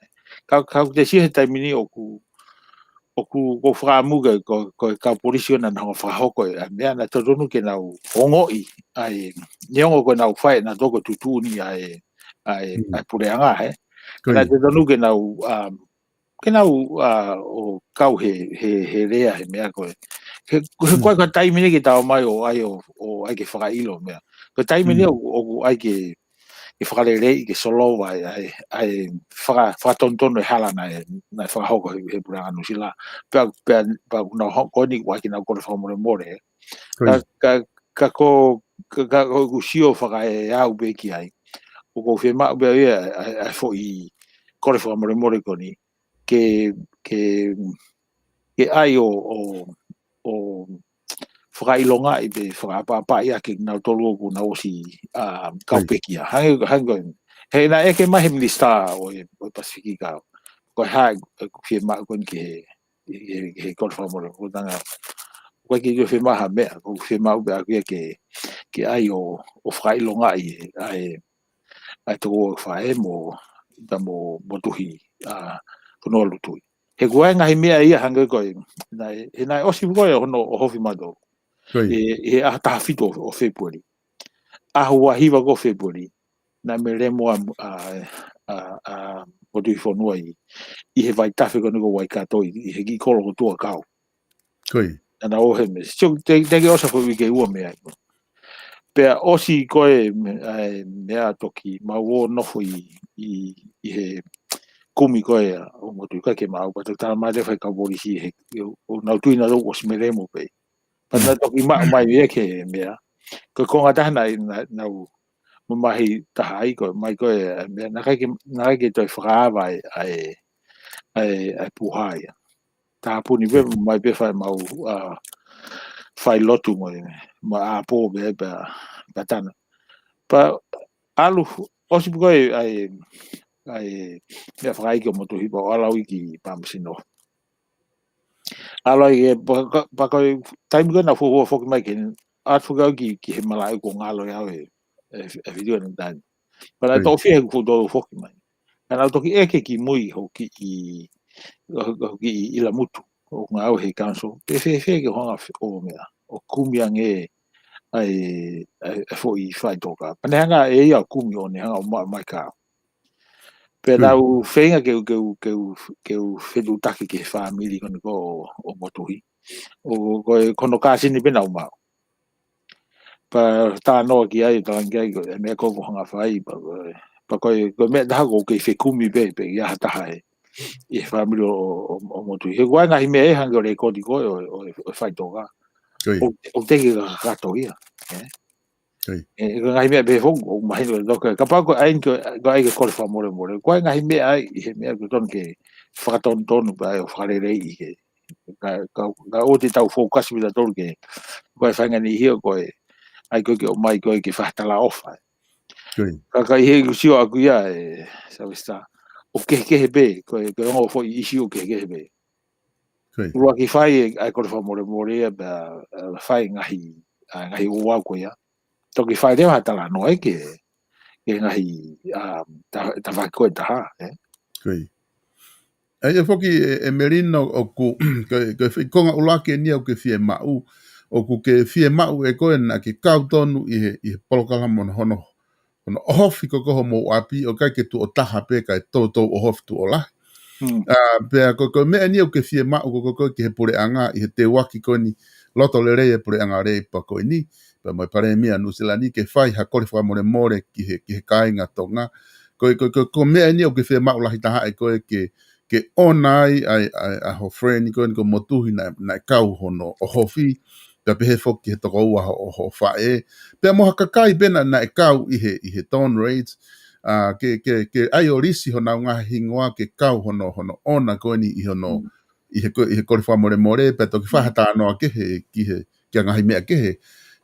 Ka, ka ʻoku te sio he taimi ni ʻoku, ʻoku, ʻoku fakaʻamu ke, ko, ko e kau polisi ʻoku nau hanga ʻo fakahoko ʻa e meʻa naʻe totonu ke nau ongoʻi, ʻa e, neongo ko ʻenau fai ʻenautolu ko e tuʻutuʻuni ʻa e, ʻa e, Mm. ʻa e puleʻanga, ē. Ko ia. Naʻe totonu ke nau, um, ke nau, uh, ʻo kau he, he, he lea he meʻa ko ē. He, he Mm. ko e ka taimi ni ke tau mai ʻo ʻai ʻo, ʻo ʻai ke fakaʻilo meʻa. Ko e taimi ni Mm. ʻoku, ʻoku ʻai ke, ke fakaleleiʻi, ke solova ʻa e, ʻa e, ʻa e faka-, fakatonutonu e hala naʻe, naʻe fakahoko he, he puleʻanga Nuʻusila. Pea, pea, pea ʻoku nau hoko eni ʻoku ʻai ke nau kole fakamolemole. Ko ia. Ka, ka, ka ko, ka, ka ko ʻeku sio fakaeau pē ki ai. ʻOku ou fiemaʻu pē ia, ʻa e, ʻa e foʻi kole fakamolemole ko eni. Ke, ke, ke ʻai ʻo, ʻo, ʻo fakaʻilongaʻi pe fakaʻapaʻapaʻi ʻa kinautolu ʻoku nau ʻosi, ʻa, kau Ko ia. pekia. Hangē, hangē ko ē. He naʻe ʻeke mai he minisitā ʻo e, ʻo e Pasifiki kau. Ko e hā ʻeku fiemaʻu ko eni ki he, he, he kole fakamolemole. ʻOku ou tanga, ʻoku ʻikai ke fiemaʻu ha meʻa, ʻoku fiemaʻu pē ʻaku ia ke, ke ʻai ʻo, ʻo fakaʻilongaʻi ʻa e, ʻa e toko ua faʻē mo, pea mo, mo Tuhi, ʻa, ko Noa Lutui. He ko e ngaahi meʻa ia hangē ko ē, naʻe, he naʻe ʻosi ko ē hono ʻohofi mautolu. Ko ia. ʻI, ʻi he ʻaho taha fitu ʻo, ʻo Fēpueli. ʻAho ua hiva ko ē ʻo Fēpueli. Naʻe melemo ʻa, ʻa, ʻa, ʻa Motuhifonua ʻi, ʻi he vaitafe ko eni ko Waikato ʻi, ʻi he kiʻi kolo ko Tuakau. Ko ia. Naʻa nau ʻohake mei ai. So, te, te ke ʻosi foʻi uike ua mei ai. Pea ʻosi ko ē me-, ʻa e meʻa toki mau ō nofo ʻi, ʻi, ʻi he kumi ko ē ʻo Motuhi ʻikai ke maʻu, pea toki tala mai leva ʻe he kau polisi he, ʻo, ʻo nau tui nautolu ʻosi melemo pē. Pea Mm. naʻe toki maʻu mai ia ki he meʻa. Ko e konga taha naʻe, naʻe, nau mamahi taha ai ko ē, mai ko ē, ʻa e meʻa, naʻe ʻikai ke, naʻe ʻikai ke toe fakaava ʻa e, ʻa e, ʻa e, ʻa e puha ia. Tāpuni pē, Mm. mai pē fai mau, ʻa, fai lotu mo e, mo e ʻapō pē, pea, pea tana. Pea ʻalu, ʻosi pē ko ē, ʻa e, ʻa e, meʻa fakaʻeiki ʻo Motuhi pea ʻalu au ki Palmasino. ʻAlu ai ke, pea ka, pea ko e taimi ko ē naʻa ku fuofua foki mai ke, ʻalu foki au ki, ki he malaʻe ko ē ngalo ia ʻo e, e, e video na tani. Pea naʻe Ko ia. toʻo fiha ʻeku foʻi tō foki mai. Ka naʻa ku toki ʻeke ki mui hoʻo kiʻi, hoʻo kiʻi ʻilamutu, ʻo ngāue he council. Pe fēfē ke hanga ʻo meʻa, ʻo kumi ange ʻa e, ʻa e, ʻa e foʻi faʻitoka. Pea ne hanga ʻe ia ʻo kumi ʻo ne hanga ʻo maʻu mai ka. Pea Hmm. naʻa ku feinga ke u, ke u, ke u, ke u fetuʻutaki ki he fāmili ko eni ko ē ʻo, ʻo Motuhi. ʻO, ko e, ko hono kāsini pē naʻa ku maʻu. Pea talanoa ki ai, talaange ki ai, ko e meʻa ko ē ʻoku ou hanga ʻo fai, pea ko e, pea ko e, ko e meʻa taha ʻoku ou kei fekumi pē, pe ʻi ai ha taha ē. ʻI he fāmili ʻo, ʻo, ʻo Motuhi. He ko e ngaahi meʻa ē hangē ko e lēkooti ko ē ʻo, ʻo, ʻo e faʻitoka. Ko ia. ʻO, ʻoku teʻeki ke kakato ia. Ē? Ko ia. Ē, ko e ngaahi meʻa pehē foki, ʻoku mahino ʻe toka. Kapau ko e ʻai ke, ko e ʻai ke kole fakamolemole. Ko e ngaahi meʻa ai, ʻi he meʻa ʻoku totonu ke fakatonutonu pea ʻai ʻo fakaleleiʻi ke. Ka, ka, ka ʻoua te tau fokasi pē tautolu ke. Ko e faʻahinga niʻihi ʻoku ʻai ko ē ke ʻomai ko ē ke fakatalaʻofa. Ko ia. Ka, ka ʻi heʻeku sio ʻaku ia ē, Sylvester. ʻOku kehekehe pē, ko e, ko e ongo foʻi ʻisiū ʻoku kehekehe pē. Ko ia. ʻUluaki fai ʻa e kole fakamolemole ia pea, ē, fai ngaahi, ʻa, ngaahi ouau ko ia. Toki fai leva ha talanoa ē ke, ke ngaahi, ʻa, ta-, tafaʻaki ko ē ʻe taha, ē. Ko ia. ʻA ia foki ē, ʻe Melino ʻoku, ko e, ko e foʻi konga ʻuluaki eni ia ʻoku ke fiemaʻu, ʻoku ke fiemaʻu ʻe koe naʻa ke kau tonu ʻi he, ʻi he polokalama hono, hono hono ʻohofi ko ē homou ʻapi, ʻo ʻikai ke tuʻo taha pē kae toutou ʻohofi tuʻo lahi. Hmm. ʻA, pea ko, ko e meʻa eni ʻoku ke fiemaʻu ko, ko, ko ē ki he puleʻanga ʻi he teuaki ko eni loto lelei e puleʻanga leipa ko eni, pea mo e palēmia Nuʻusila ni ke fai ha kole fakamolemole ki he, ki he kāinga Tonga. Ko, ko, ko, ko e meʻa eni ʻoku ke fiemaʻu lahi taha ʻe koe ke, ke ʻoange ai, ʻa e, ʻa e, ʻa ho friend ko eni ko Motuhi naʻe, naʻe kau hono ʻohofi, Pea pehē foki ki he tokoua ho, ho faʻē. Pea mo ha kakai pē naʻe kau ʻi he, ʻi he Dawn Raids, ʻa, ke, ke, ke ʻai ʻo lisi honau ngaahi hingoa ke kau hono, hono ʻona ko eni ʻi hono, ʻi he ko, ʻi he kole fakamolemole, pea toki fai ha talanoa kehe ki he, ki he ngaahi meʻa kehe.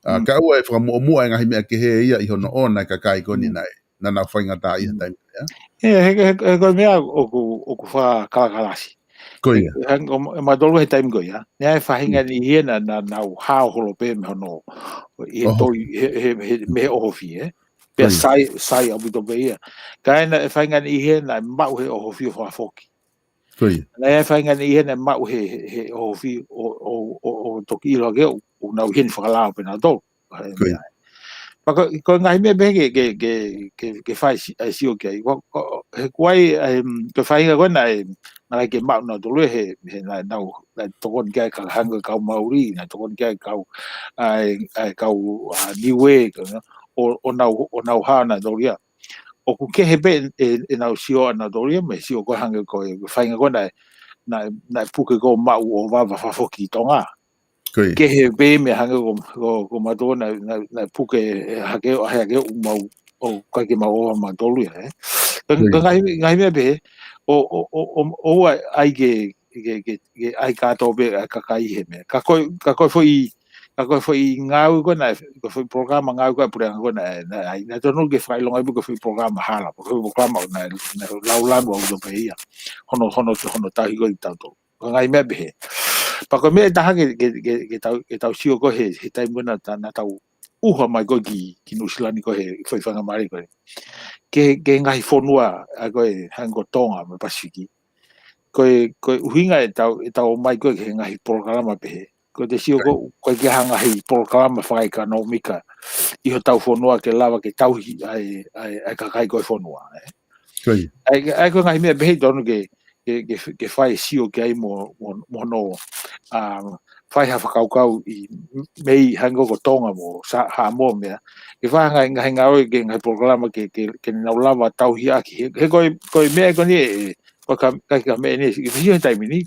ʻA, kae ʻoua ʻe fakamuʻomuʻa e ngaahi meʻa kehe ia ʻi hono ʻona e kakai ko eni naʻe, naʻa nau faingataʻaʻia he taimi ko ia. ʻE, he, he, he ko e meʻa ʻoku, ʻoku fakakalakalasi. Ko ia. He, he, ʻo, ʻe mātolu he taimi ko ia. Naʻe faʻahinga niʻihi ia naʻa, naʻa nau hao holo pē mei hono, ʻi he ʻOhofi. Toi, he, he, he, mei he ʻohofi, ē. Pea sai, sai ʻaupito pē ia. Ka ʻe naʻe faʻahinga niʻihi ia naʻe maʻu he ʻohofi ʻo fakafoki. Ko ia. Naʻe faʻahinga niʻihi ia naʻe maʻu he, he, he ʻohofi ʻo, ʻo, ʻo, ʻo toki ʻilo hake ʻoku, ʻoku nau ʻi heni fakalao pē nautolu. Ko ia. Pea ko, ko e ngaahi meʻa pehē ke, ke, ke, ke, ke fai si-, ʻa e sio ki ai. Ko, ko, he kuo ʻi ai, em, ko e faʻahinga ko ē naʻe, naʻe ʻikai ke maʻu nautolu he, he naʻe nau, naʻe tokoni ki ai ka hangē ko e kau Maori, naʻe tokoni ki ai kau, ʻa e, ʻa e kau, ʻa, Niue, ka, ʻo, ʻo nau, ʻo nau hao nautolu ia. ʻOku kehe pē ʻe, ʻenau sio ʻanautolu ia, mei he sio ko ē hangē ko e, ko e faʻahinga ko ē naʻe, naʻe, naʻe puke ko ē maʻu ʻo vava fakafoki ʻi Tonga. Ko ia. Kehe pē mei hangē ko, ko, ko mātolu naʻe, naʻe, naʻe puke hake, hake ʻo mau, ʻo ʻikai ke mau ʻova mātolu ia, ē. Ko ia. Ko e ngaahi, ngaahi meʻa pehē, ʻo, ʻo, ʻo, ʻo, ʻoua ʻai ke, ke, ke, ke ʻai kātoa pē ʻa e kakai he meʻa. Ka ko e, ka ko e foʻi, ka ko e foʻi ngāue ko ē naʻe, ko e foʻi polokalama ngāue ko ē ʻa e puleʻanga ko ē naʻe, naʻe, naʻe, naʻe totonu ke fakaʻilonga pē ko e foʻi polokalama hala, ko e foʻi polokalama naʻe, naʻe laulanu ʻaupito pē ia. Hono, hono, hono tauhi ko ē kitautolu. Ko e ngaahi meʻa pehē. Pea ko e meʻa ʻe taha ke, ke, ke, ke tau, ke tau sio ko ē he, he taimi ko ē naʻa ta-, naʻa tau ʻuha mai ko ē ki, ki Nuʻusila ni ko ē he foʻi faingamālie ko ē. Ki he, ki he ngaahi fonua, ʻa ko ē hangē ko Tonga mo e Pasifiki. Ko e, ko e ʻuhinga ʻetau, ʻetau ō mai ko ē ki he ngaahi polokalama pehē. Ko ʻete sio ko ē, ʻoku ʻikai ke ʻi ai ha ngaahi polokalama fakaʻekonōmika ʻi hotau fonua ke lava ke tauhi ʻa e, ʻa e, ʻa e kakai ko ē fonua, ē. Ko ia. ʻA ia, ʻa ia ko e ngaahi meʻa pehē ʻoku totonu ke, ke, ke, ke fai e sio ki ai mo, mo, mo hono, ʻa, fai ha fakakaukau ʻi, mei hangē ko Tonga mo Sa-, Haʻamoa mo e meʻa. Ke fai ha ngaahi, ngaahi ngāue ki he ngaahi polokalama ke, ke, ke nau lava tauhi ʻaki. He, he ko e, ko e meʻa ko eni ē, ko e ka, ka, ka meʻa ni, ke sio he taimi ni.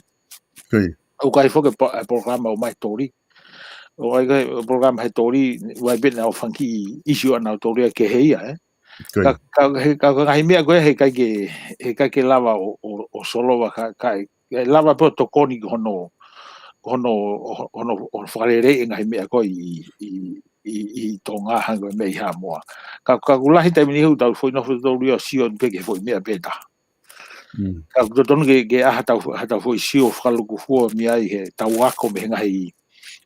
Ko ia. ʻOku ʻi ai foki e po-, e polokalama ʻo Mai Tori. ʻOku ʻi ai e polokalama he Tori, ʻoku ʻi ai pē ʻenau fanga kiʻi ʻisiū ʻanautolu ia kehe ia, ē. Ko ia. Ka, ka, he, ka, ka ngaahi meʻa ko ē, he ʻikai ke, he ʻikai ke lava ʻo, ʻo, ʻo solova ka, ka, ʻe lava pē ʻo tokoni ki hono, hono, hono, hono fakaleleiʻi e ngaahi meʻa ko ē ʻi, ʻi, ʻi, ʻi Tonga hangē ko e meʻa ʻi Haʻamoa. Ka, ka ʻoku lahi taimi ni he ʻoku tau foʻi nofo tautolu ia ʻo sio pē ki he foʻi meʻa pē taha. Mm. Ka ʻoku totonu ke, ke ʻai haʻatau, haʻatau foʻi sio fakalūkufua mei ai he tau ako mei he ngaahi,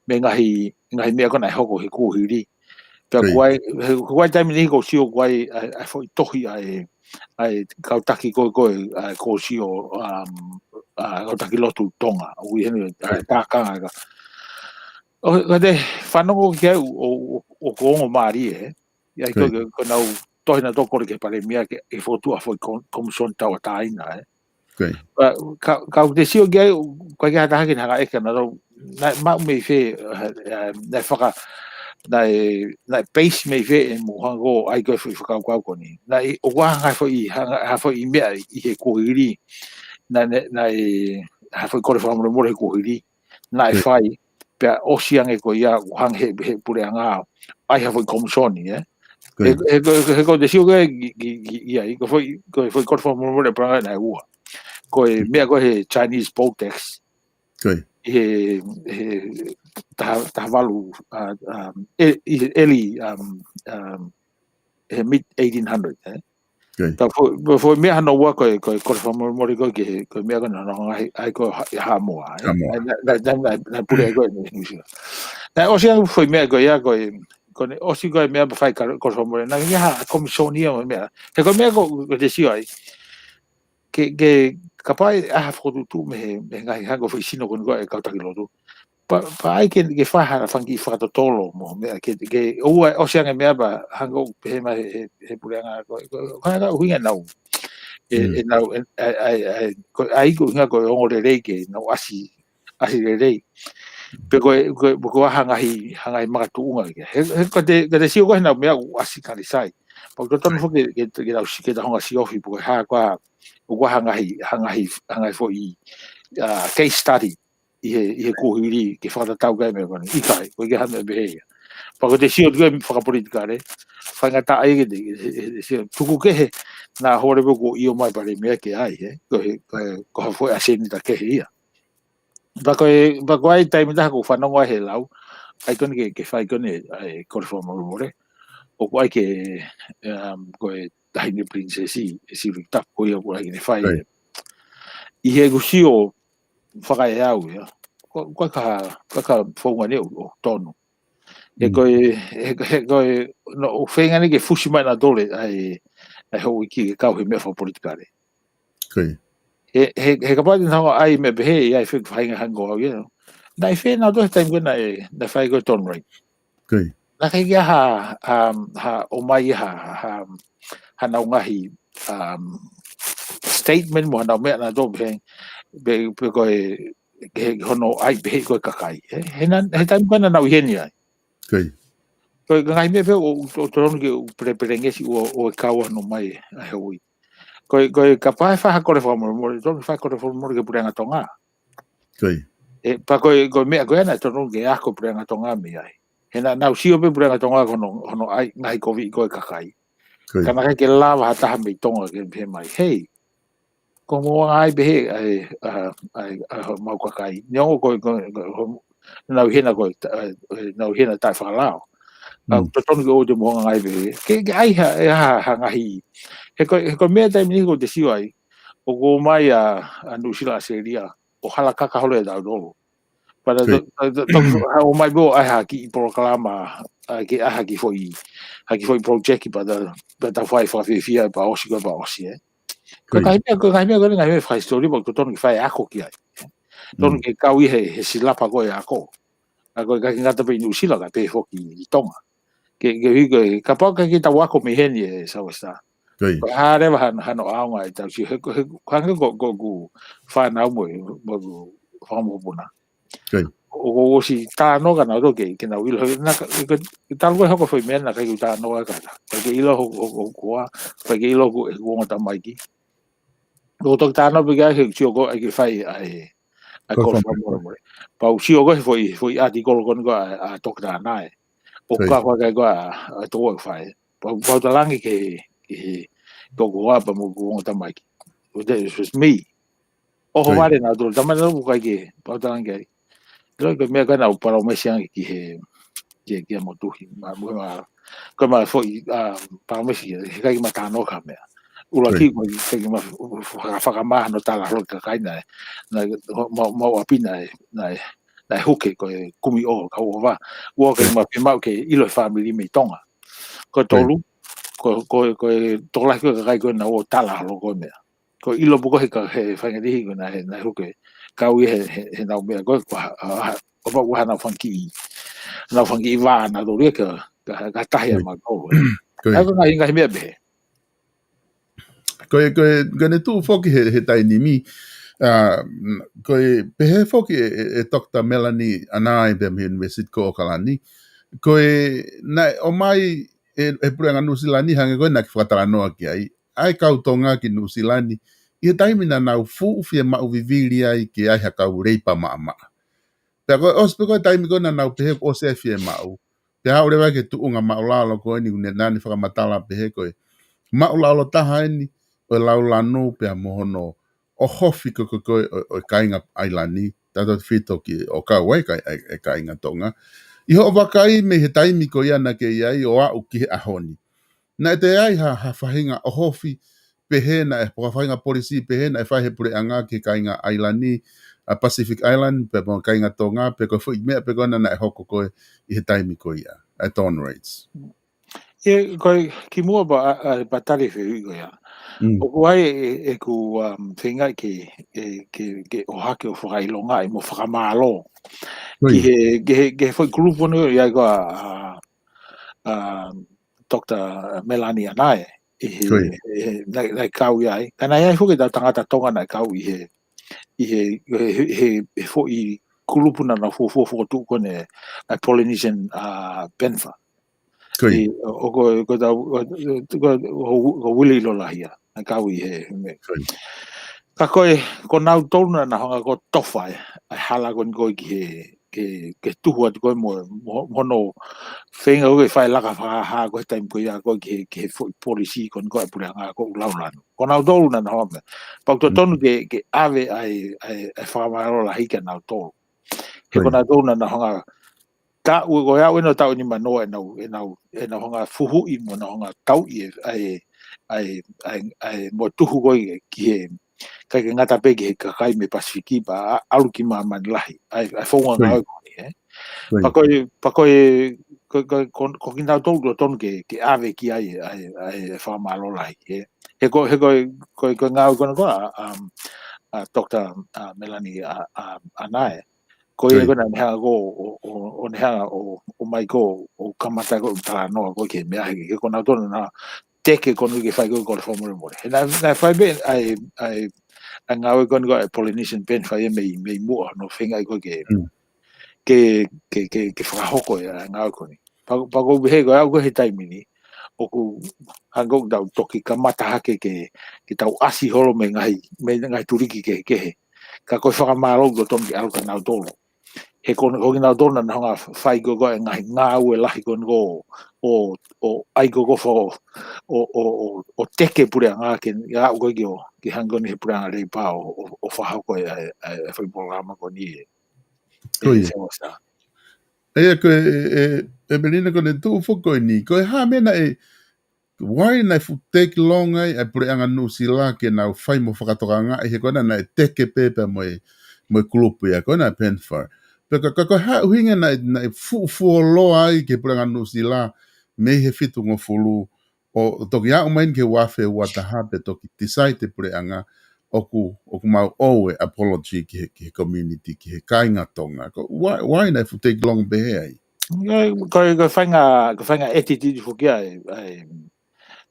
mei he ngaahi, ngaahi meʻa ko ē naʻe hoko he kuohili. Pea Ko ia. kuo ʻi ai, he, kuo ʻi ai taimi ni ʻoku ou sio kuo ʻi ai, ʻa e, ʻa e foʻi tohi ʻa e, ʻa e kau taki ko ē ko ē, ʻa e kuo u sio, um, ʻa e kau taki lotu Tonga, ʻoku ʻi heni, ʻa e Ko ia. tākanga ka. ʻO, ka te fanongo ki ai ʻo, ʻo, ʻo, ʻoku ongo mālie, ē. ʻI ai Ko ia. ko, ko, ko ʻenau tohi nautolu kole ki he palēmia ke, ke fokotuʻu ha foʻi ko-, komisoni tauʻatāina, ē. Ko ia. Ka, ka, ka ʻoku te sio ki ai, ʻoku ʻikai ke ʻi ai ha taha ke ne hanga ʻeke nautolu, naʻe maʻu mei fē, ʻa, ʻa, naʻe faka-, naʻe, naʻe base mei fē ʻemau hanga ʻo ʻai ko ē foʻi fakakaukau ko eni. Naʻe, ʻoku ʻi ai ha foʻi, ha, ha foʻi meʻa ʻi he kuohili. Naʻe, naʻe, naʻe, ha foʻi kole fakamolemole he kuohili. Naʻe Ko ia. fai, pea ʻosi ange ko ia, ʻoku hanga he, he puleʻanga, ʻai ha foʻi komisoni, ē. Ko He, ia. he, he, he ko te sio ko ē ki, ki, ki, ʻi ai, ko e foʻi, ko e foʻi kole fakamolemole ʻa e puleʻanga naʻe ua. Ko e meʻa ko ē he Chinese poll tax, Ko ia. he, he taha, taha valu, ʻa, um, e, ʻi he early, um, um, he mid eighteen hundred, ē. Ko ia. Ka foʻi, foʻi, foʻi meʻa hono ua ko e, ko e, ko e kole fakamolemole ko ē ki he, ko e meʻa ko ē naʻe hanga ʻe he, ʻa e ko ē ha, ʻi Haʻamoa, ē. Haʻamoa. Naʻe, naʻe, naʻe, naʻe, naʻe puleʻi ko ē ʻe Nuʻusila. Naʻe ʻosi ange foʻi meʻa ko ia ko e, ko ʻene ʻosi ko ē meʻa pea fai ka-, kole fakamolemole. Naʻe ʻi ai ha komisoni ia mo e meʻa. He ko e meʻa ko, ko te sio ai. Ke, ke, kapau ʻe ʻai ha fokotuʻutuʻu mei he, mei he ngaahi hanga ʻo foʻi sino ko eni ko ē ʻa e kau taki lotu. Pea, pea ʻai ke, ke fai ha fanga kiʻi fakatotolo mo e meʻa ke, ke ʻoua ʻosi ange meʻa pea hanga ʻo pehē mai he, he, he puleʻanga ko, ko, ko e hā e ʻuhinga ʻenau. ʻE, Mm. ʻenau, ʻe, ʻa e, ʻa e, ʻa e, ko, ʻa e ʻuhinga ko e ongo lelei ke nau ʻasi, ʻasi lelei. Pe ko e, ko e, ko e hā e ngaahi, hā e ngaahi makatuʻunga ke. He, he ko te, ko te sio ko ē heʻenau meʻa ʻoku ʻasi kalisai. Pea ʻoku totonu foki ke, ke, ke tau si-, ke tau hanga ʻo siofi pe ko e hā ko ā, ʻoku ʻi ai ha ngaahi, ha ngaahi, ha ngaahi foʻi, ʻa, case study. ʻi he, ʻi he kuohili ke fakatatau ki ai e meʻa ko eni. ʻIkai, ʻoku ʻikai ke ʻi ai ha meʻa pehē ia. Pea ko ʻete sio ki he fakapolitikale, faingataʻa ia ke te, he, he, he, he, tuku kehe naʻa hore pē kuo ʻio mai Palēmia ke ʻai, he, ko he, ko he, ko ha foʻi ʻasenita kehe ia. Pea ko e, pea ko e taimi ʻe taha ʻoku ou fanongo ai he lau, ʻai ko eni ke, ke fai ko eni ʻa e kole fakamolemole, ʻoku ʻai ke, um, ko e Taʻahine Pilinisesi, ʻe Siviki Tapu ko ia ʻoku ʻai ke ne fai. ʻIo. ʻI heʻeku sio fakaeau ia. Ko, ko e ka, ko e ka founga ni ʻoku, ʻoku tonu. He Mm. ko e, he, he ko e, no, ʻoku feinga ni ke fusi mai nautolu ʻa e, ʻa e houʻeiki ke kau he meʻa fakapolitikale. ʻIo. He, he, he kapau te nau ʻai meʻa pehē, ʻe ʻi ai e faʻahinga hangē ko au ia. Naʻe fēfē nautolu he taimi ko ē naʻe, naʻe fai ko ē Don Ray? ʻIo. Naʻe ʻikai ke ʻi ai ha, um, ha, ʻomai ha, ha, hanau ngaahi, um, statement mo hanau meʻa nautolu pē, pē, pē ko e, he hono ʻai pehē ko e kakai. He, he na, he taimi ko ē naʻa nau ʻi heni ai. ʻIo. Ko e ngaahi meʻa pē ʻoku, ʻoku totonu ke u pelepelengesi ʻo, ʻo e kau ʻa hono ʻomai ʻa e houʻeiki. Ko e, ko e kapau ʻe fai ha kole fakamolemole, totonu ke fai kole fakamolemole ki he Puleʻanga Tonga. ʻIo. ʻE, pea ko e, ko e meʻa ko ē naʻe totonu ke ako Puleʻanga Tonga mei ai. He naʻa nau sio pē Puleʻanga Tonga ko hono, hono ʻai ngaahi koviʻi ko e kakai. ʻIo. Ka naʻe ʻikai ke lava ha taha mei Tonga ke pehē mai, "Hei, ko mo ʻai pehē ʻa e, ʻa, ʻa, ʻa, mau kakai." Neongo ko, ko, ko, ko, nau ʻi hena ko, ʻa, ʻa, nau ʻi hena taʻefakalao. Ka Mm. totonu ke ʻoua te mo ʻai pehē. Ke, ke ʻai ha, ʻe ha, ha ngaahi. He ko, he ko e meʻa taimi ni ʻoku te sio ai, ʻoku ʻomai ʻa, ʻa Nuʻusila ʻAositelēlia ʻo hala kaka holo ʻe tautolu. Pea ta, ʻIo. ta, ta, ta, ha ʻomai pē ʻo ʻai ha kiʻi polokalama, ʻa, ke ʻai ha kiʻi foʻi, ha kiʻi foʻi project pea ta, pea ta fai fakafiefia pea ʻosi ko ē pea ʻosi, ē. Ko e ʻIo. ngaahi meʻa, ko e ngaahi meʻa, ko e ngaahi meʻa fakahisitōlia pea ʻoku totonu ke fai ako ki ai. Totonu Mm. ke kau ʻi he, he silapa ko ē ako. ʻA ko e ʻikai ke ngata pē ʻi Nuʻusila ka pehē foki ʻi Tonga. Ke, ke ui ko e, kapau ʻe ʻikai ke tau ako mei heni ē Sylvester. ʻIo. Ko e hā leva hano, hano ʻaonga ʻetau sio, he, he, hangē ko, ko ʻeku fānau mo, mo ʻeku fanga mokopuna. ʻIo. ʻOku, ʻoku ʻosi talanoa kia nautolu ke, ke nau ʻilo, he, na, ka, ke, ke talu ko ē hoko foʻi meʻa naʻe ʻikai ke u talanoa ki ai. ʻIkai ke ʻilo hoku, hoku, hoku hoa, ʻikai ke ʻilo hoku, hoku ongo tamaiki. ʻOku toki talanoa pē ki ai he sio ko ē ʻai ke fai ʻa e, ʻa e Ko e kole fanga- fakamolemole. Pea u sio ko ē he foʻi, foʻi ʻātikolo ko eni ko ē ʻa, ʻa Toketā Nae. ʻO ʻIo. ka fai ko ē ʻa, ʻa Toketā Fai. Pea u, pea u talaange ki he, ki he, ki hoku hoa pea mo hoku ongo tamaiki. It was me. ʻOhovale nautolu, tama nautolu ʻikai ke, pea u talaange ki ai. Loi ko e meʻa ko ē naʻa ku palōmesi ange ki he, ki he, ki he motuhi. Ma, ma, ma, ko e ma foʻi, ʻa, palōmesi, he ʻikai ke ma talanoa ki ha meʻa. ʻUluaki, ʻIo. ko e ʻikai ke ma f-, f-, faka-, fakamahino tala holo ki he kakai naʻe, naʻe, ma, ma ʻapi naʻe, naʻe, naʻe huke ko e kumi ʻo kau ʻova. ʻOku ʻikai ke ma fiemaʻu ke ʻilo he fāmili mei Tonga. Ko e ʻIo. tolu, ko, ko, ko e tokolahi ko e kakai ko ē naʻa nau tala holo ko e meʻa. Ko e ʻilo pē ko ē he ka, he faingataʻa ko ē naʻe, naʻe huke. Kau ia he, he, he nau meʻa ko ē, ko ha, ha, ha, ko e pau ko e hā nau fanga kiʻi, nau fanga kiʻi vā nautolu ia ka, ka, ka tahi ʻa ʻIo. mautolu. ʻIo. ʻA ia ko e ngaahi, ngaahi meʻa pehē. Ko e, ko e, ko ʻene tuʻu foki he, he taimi ni, ʻa, ko e pehē foki ʻe, ʻe, ʻe Doctor Melanie ʻAnae pea mei he University ko ʻAokalani. Ko e, naʻe ʻomai ʻe, ʻe he Puleʻanga Nuʻusila ni hangē ko ē naʻa ke fakatalanoa ki ai. ʻA e kau Tonga ki Nuʻusila ni, ʻi he taimi naʻa nau fuʻu fiemaʻu vivili ai ke ʻi ai ha kau leipa maʻamaʻa. Pea ko e ʻosi pē ko e taimi ko ē naʻa nau pehē ʻoku ʻosi ʻa e fiemaʻu. Pea haʻu leva ki he tuʻunga māʻulalo ko eni, ʻoku ne nani fakamatala pehē ko e māʻulalo taha eni ʻo e laulanu pea mo hono ʻohofi ko, ko, ko ē ʻo, ʻo e kāinga ʻAilani, tautautefito ki ʻo kau ai kai, ai, e kāinga Tonga. ʻI hoʻo vakai mei he taimi ko ia naʻa ke ʻi ai ʻo aʻu ki he ʻaho ni. Naʻe toe ʻi ai ha, ha faʻahinga ʻohofi pehē naʻe, pe ko ha faʻahinga polisī pehē naʻe fai he puleʻanga ki he kāinga ʻAilani, ʻa Pacific Island, pe mo e kāinga Tonga, pe ko e foʻi meʻa pē ko ena naʻe hoko ko ē ʻi he taimi ko ia, ʻa e Don Raids. ʻIo, ko e kimuʻa pea, ʻa, ʻa, pea tali e fehuʻi ko ia. Mm. ʻOku ʻi ai e, e, ʻeku, um, feinga ke, e, ke, ke ʻohake ʻo fakaʻilongaʻi mo fakamālō. Ko ia. Ki he, ki he, ki he foʻi kulupu ʻoku ʻi ai ko ē ʻa, ʻa, ʻa, Doctor Melanie ʻAnae. ʻI he, Ko ia. ʻi he, naʻe, naʻe kau ia ai. Ka naʻe ʻi ai foki ʻetau tangata Tonga naʻe kau ʻi he, ʻi he, he, he, he foʻi kulupu naʻa nau fuofua fokotuʻu ko eni, ʻa e Polynesian, ʻa, Panther. Ko ia. ʻI, ʻo, ʻo ko, ko tau, ʻo, ko, ko, ko Willie Lolahia, naʻe kau ʻi he, he meʻa. Ko ia. Ka ko e, ko nautolu naʻa nau hanga ʻo tofa e, ʻa e hala ko eni ko ē ki he, ke, ke tuhu atu ko ē mo, mo, mo hono feinga ko ē ke fai laka fakahā ko ē he taimi ko ia ko ē ki he, ki he foʻi polisi ko eni ko ē ʻa e puleʻanga ko ē ʻoku lau lanu. Ko nautolu naʻa nau hanga. Pea ʻoku totonu ke, ke ʻave ʻa e, ʻa e, ʻa e fakamālō lahi kia nautolu. He ko nautolu naʻa nau hanga, taʻu, ko e aʻu eni ʻo taʻu ʻe nima noa ʻenau, ʻenau, ʻenau hanga fuhuʻi mo ʻenau hanga tauʻi e, ʻa e, ʻa e, ʻa e, ʻa e mo tuhu ko ē ki he, ʻikai ke ngata pē ki he kakai mei Pasifiki pea ʻa-, ʻalu ki māmani lahi, ʻa e, ʻa e founga ngāue ko eni, ē. Pea ko e, pea ko e, ko, ko, ko, ko kinautolu totonu ke, ke ʻave ki ai, ʻa e, ʻa e fakamālō lahi, ē. He ko, he ko, ko, ko e ngāue ko eni ko ē ʻa, um, ʻa Doctor, ʻa Melanie, ʻa, ʻa, ʻa Nae. Ko ia ko ē naʻa ne hanga ko ē ʻo, ʻo, ʻo ne hanga ʻo, ʻo mai ko ē ʻo kamata ko ē ʻo talanoa ko ē ki he meʻa he, he ko nautolu naʻa nau teke ko eni ke fai ko ē ko e fakamolemole. He naʻe, naʻe fai pē ʻa e, ʻa e, ʻa e ngāue ko eni ko ē ʻa e Polynesian Pen fai ia mei, mei muʻa hono feingaʻi ko ē ke, ke, ke, ke, ke fakahoko ia ʻa e ngāue ko eni. Pea, pea ʻoku ou pehē ko e aʻu ko ē he taimi ni, ʻoku hangē ʻoku tau toki kamata hake ke, ke tau ʻasi holo mei he ngaahi, mei he ngaahi tuliki kehekehe. Ka ko e fakamālō ʻoku totonu ke ʻalu kia nautolu. He ko, ko kinautolu naʻa nau hanga fai ko ē ko ē ngaahi ngāue lahi ko eni ko ē ʻo, ʻo ʻai ko ē ko ē fo-, ʻo, ʻo, ʻo, ʻo teke puleʻanga ke aʻu ko ē ki ʻo, ke hangē ko eni he puleʻanga Leipa ʻo, ʻo, ʻo fakahoko e, e, e, e foʻi polokalama ko eni ē. Ko ia. Ē, Seuasa. ʻA ia ko e, e, e, Melina ko ʻene tuʻu foki ko eni. Ko e hā e meʻa naʻe, why naʻe fuʻu take long ai ʻa e puleʻanga Nuʻusila ke nau fai mo fakatokangaʻi he ko ena naʻe teke pē pea mo e, mo e kulupu ia, ko ena PENFA. Pea ka, ka, ko e hā e ʻuhinga naʻe, naʻe fuʻu fuoloa ai ki he puleʻanga Nuʻusila mei he fitungofulu, ʻo toki aʻu mai eni ki he ua afe ua taha pea toki decide e puleʻanga ʻoku, ʻoku mau ʻowe apology ki he, ki he community, ki he kāinga Tonga. Ko, why, why naʻe fuʻu take long pehē ai? Ko e, ko e, ko e faʻahinga, ko e faʻahinga attitude foki ia ʻa e, ʻa e,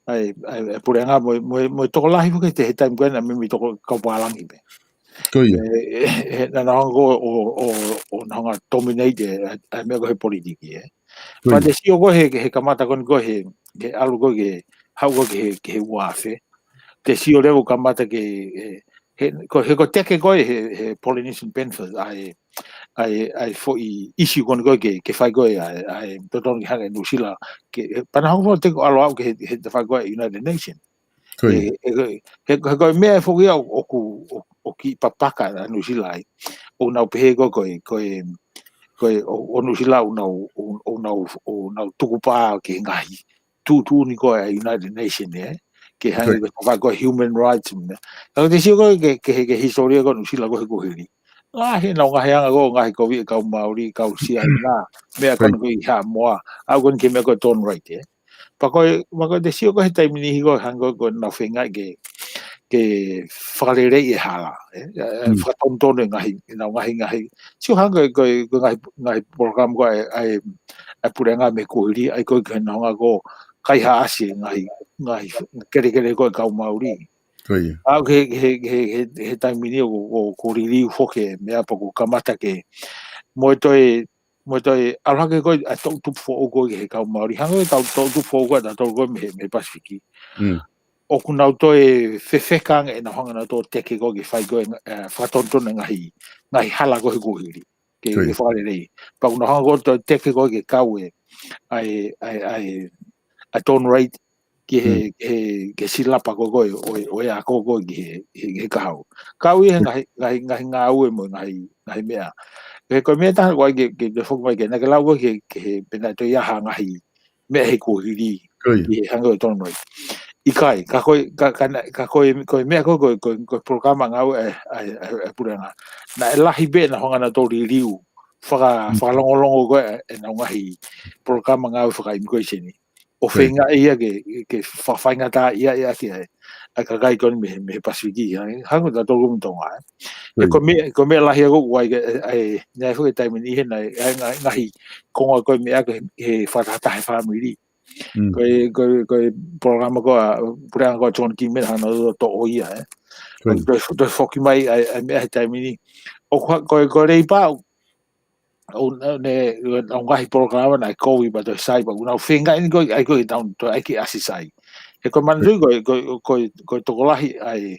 ʻa e, ʻa e, ʻa e puleʻanga mo e, mo e, mo e tokolahi foki he, he taimi ko ena mei, mei toko kaupālangi pē. Ko ia. Ē, ē, ē, naʻa nau hanga ko ē ʻo, ʻo, ʻo, ʻo nau hanga dominate e, ʻa e, ʻa e meʻa ko ē he politiki, ē. Ko ia. Pea te sio ko ē he, he kamata ko eni ko ē he, he ʻalu ko ē ke, haʻu ko ē ki he, ki he ua afe. Te sio leva ʻoku kamata ke, ē, he, ko, he ko e teke ko ē he, he Polynesian Pen Fund, ʻa e, ʻa e, ʻa e foʻi issue ko eni ko ē ke, ke fai ko ē, ʻa e, ʻa e totonu ke hanga ʻe Nuʻusila, ke, ē, pea nau hanga ko ē ʻo teke ʻalu ʻo aʻu ki he, he tafaʻaki ko ē ʻa e United Nations. Ko ia. He, he, he, he, he ko e meʻa foki ia ʻo, ʻoku, ʻo, ʻoku kiʻi papaka ʻa Nuʻusila ai. ʻOku nau pehē ko e, ko e, ko e, ko e, ʻo, ʻo Nuʻusila ʻoku nau, ʻo, ʻoku nau, ʻoku nau tukupā ki he ngaahi tuʻutuʻuni ko ē ʻa e United Nations, ē? Ke hangē ko e tafaʻaki ko ē human rights, mo e meʻa. Ka ko e te sio ko ē ke, ke, ke hisitōlia ko ē ʻo Nuʻusila ko ē he kuohili. Lahi ʻenau ngaahi anga ko ē, ngaahi kovi ʻa e kau Māori, kau Siaina, meʻa ko eni ko ē ʻi Haʻamoa, aʻu ko eni ki he meʻa ko e Don Wright, ē? Pea ko e, pea ko e te sio ko ē he taimi ni hiko, hangē ko ē ʻoku nau feinga ke, ke fakaleleiʻi e hala, ē? Ē, ē, fakatonutonu e ngaahi, ʻenau ngaahi, ngaahi. Sio hangē ko e, ko e ngaahi, ngaahi polokalama ko ē ʻa e, ʻa e puleʻanga mei he kuohili, ʻa ia ko ē ke nau hanga ko ē ʻo kaihaʻasi e ngaahi, ngaahi kelekele ko ē ʻa e kau Māori. Ko ia. Aʻu ki he, ki he, ki he, ki he, ki he taimi ni ʻoku, ʻoku, ʻoku liliu foki e meʻa pea ʻoku kamata ke, mo e toe, mo e toe ʻalu hake ko ē ʻa e toʻutupu foʻou ko ē ki he kau Māori. Hangē ko e toʻutupu foʻou ko ē ʻa tautolu ko ē mei he, mei he Pasifiki. Mm. ʻOku nau toe fefeka ange ʻenau hanga nautolu ʻo teke ko ē ke fai ko ē, ē, fakatonutonu e ngaahi, ngaahi hala ko ē he kuohili. Ke, ko ia, ke fakalelei. Pea ʻoku nau hanga ko ē ʻo toe teke ko ē ke kau e, ʻa e, ʻa e, ʻa e, ʻa e Don Wright ki he, mm, ki he, ki he silapa ko ē ko ē, ʻo e, ʻo e ako ko ē ki he, he, he kahaʻu. Kau ia he, mm, ngaahi, ngaahi, ngaahi ngāue mo e ngaahi, ngaahi meʻa. He ko e meʻa ʻe taha ʻoku ʻai ke, ke, ke foki mai ke, naʻa ke lau ko ē ke, ke he, pe naʻe toe ʻi ai ha ngaahi meʻa he kuohili. Ko ia. Ki he hangē ko e Don Wright. ʻIkai, ka ko e, ka, ka na-, ka ko e, ko e meʻa ko ē, ko e, ko e, ko e polokalama ngāue ʻa e, ʻa e, ʻa e, ʻa e puleʻanga. Naʻe lahi pē ʻenau hanga nautolu ʻo liliu, faka-, mm, fakalongolongo ko ē ʻenau ngaahi polokalama ngāue faka-immigration. ʻO, ko ia, feingaʻi ia ke, ke fa-, faingataʻaʻia ia ki ai ʻa e kakai ko eni mei he, mei he Pasifiki, hangē, hangē ko tautolu mo Tonga, ē. Ko ia. He ko e meʻa, ko e meʻa lahi ia ʻoku ʻai ke, ē, ē, naʻe foki e taimi ni he naʻe, ē, ngaahi, ngaahi konga ko ē meʻa ko ē he, he fakatahataha e fāmili. Mm. Ko e, ko e, ko e polokalama ko ē ʻa e puleʻanga ko ē ʻa John Key mo e hanga ʻo toʻo ia, ē. Ko ia. Toe, toe foki mai ʻa e, ʻa e meʻa he taimi ni. ʻOku ha-, ko e, ko e Leipa, ʻo ne, ʻo ngaahi polokalama naʻe kovi pea toe sai pea ʻoku nau feingaʻi eni ko ē, ʻai ko ē ke tau toe ʻai ke ʻasi sai. He ko e manatuʻi ko e, ko e, ko e, ko e tokolahi ʻa e,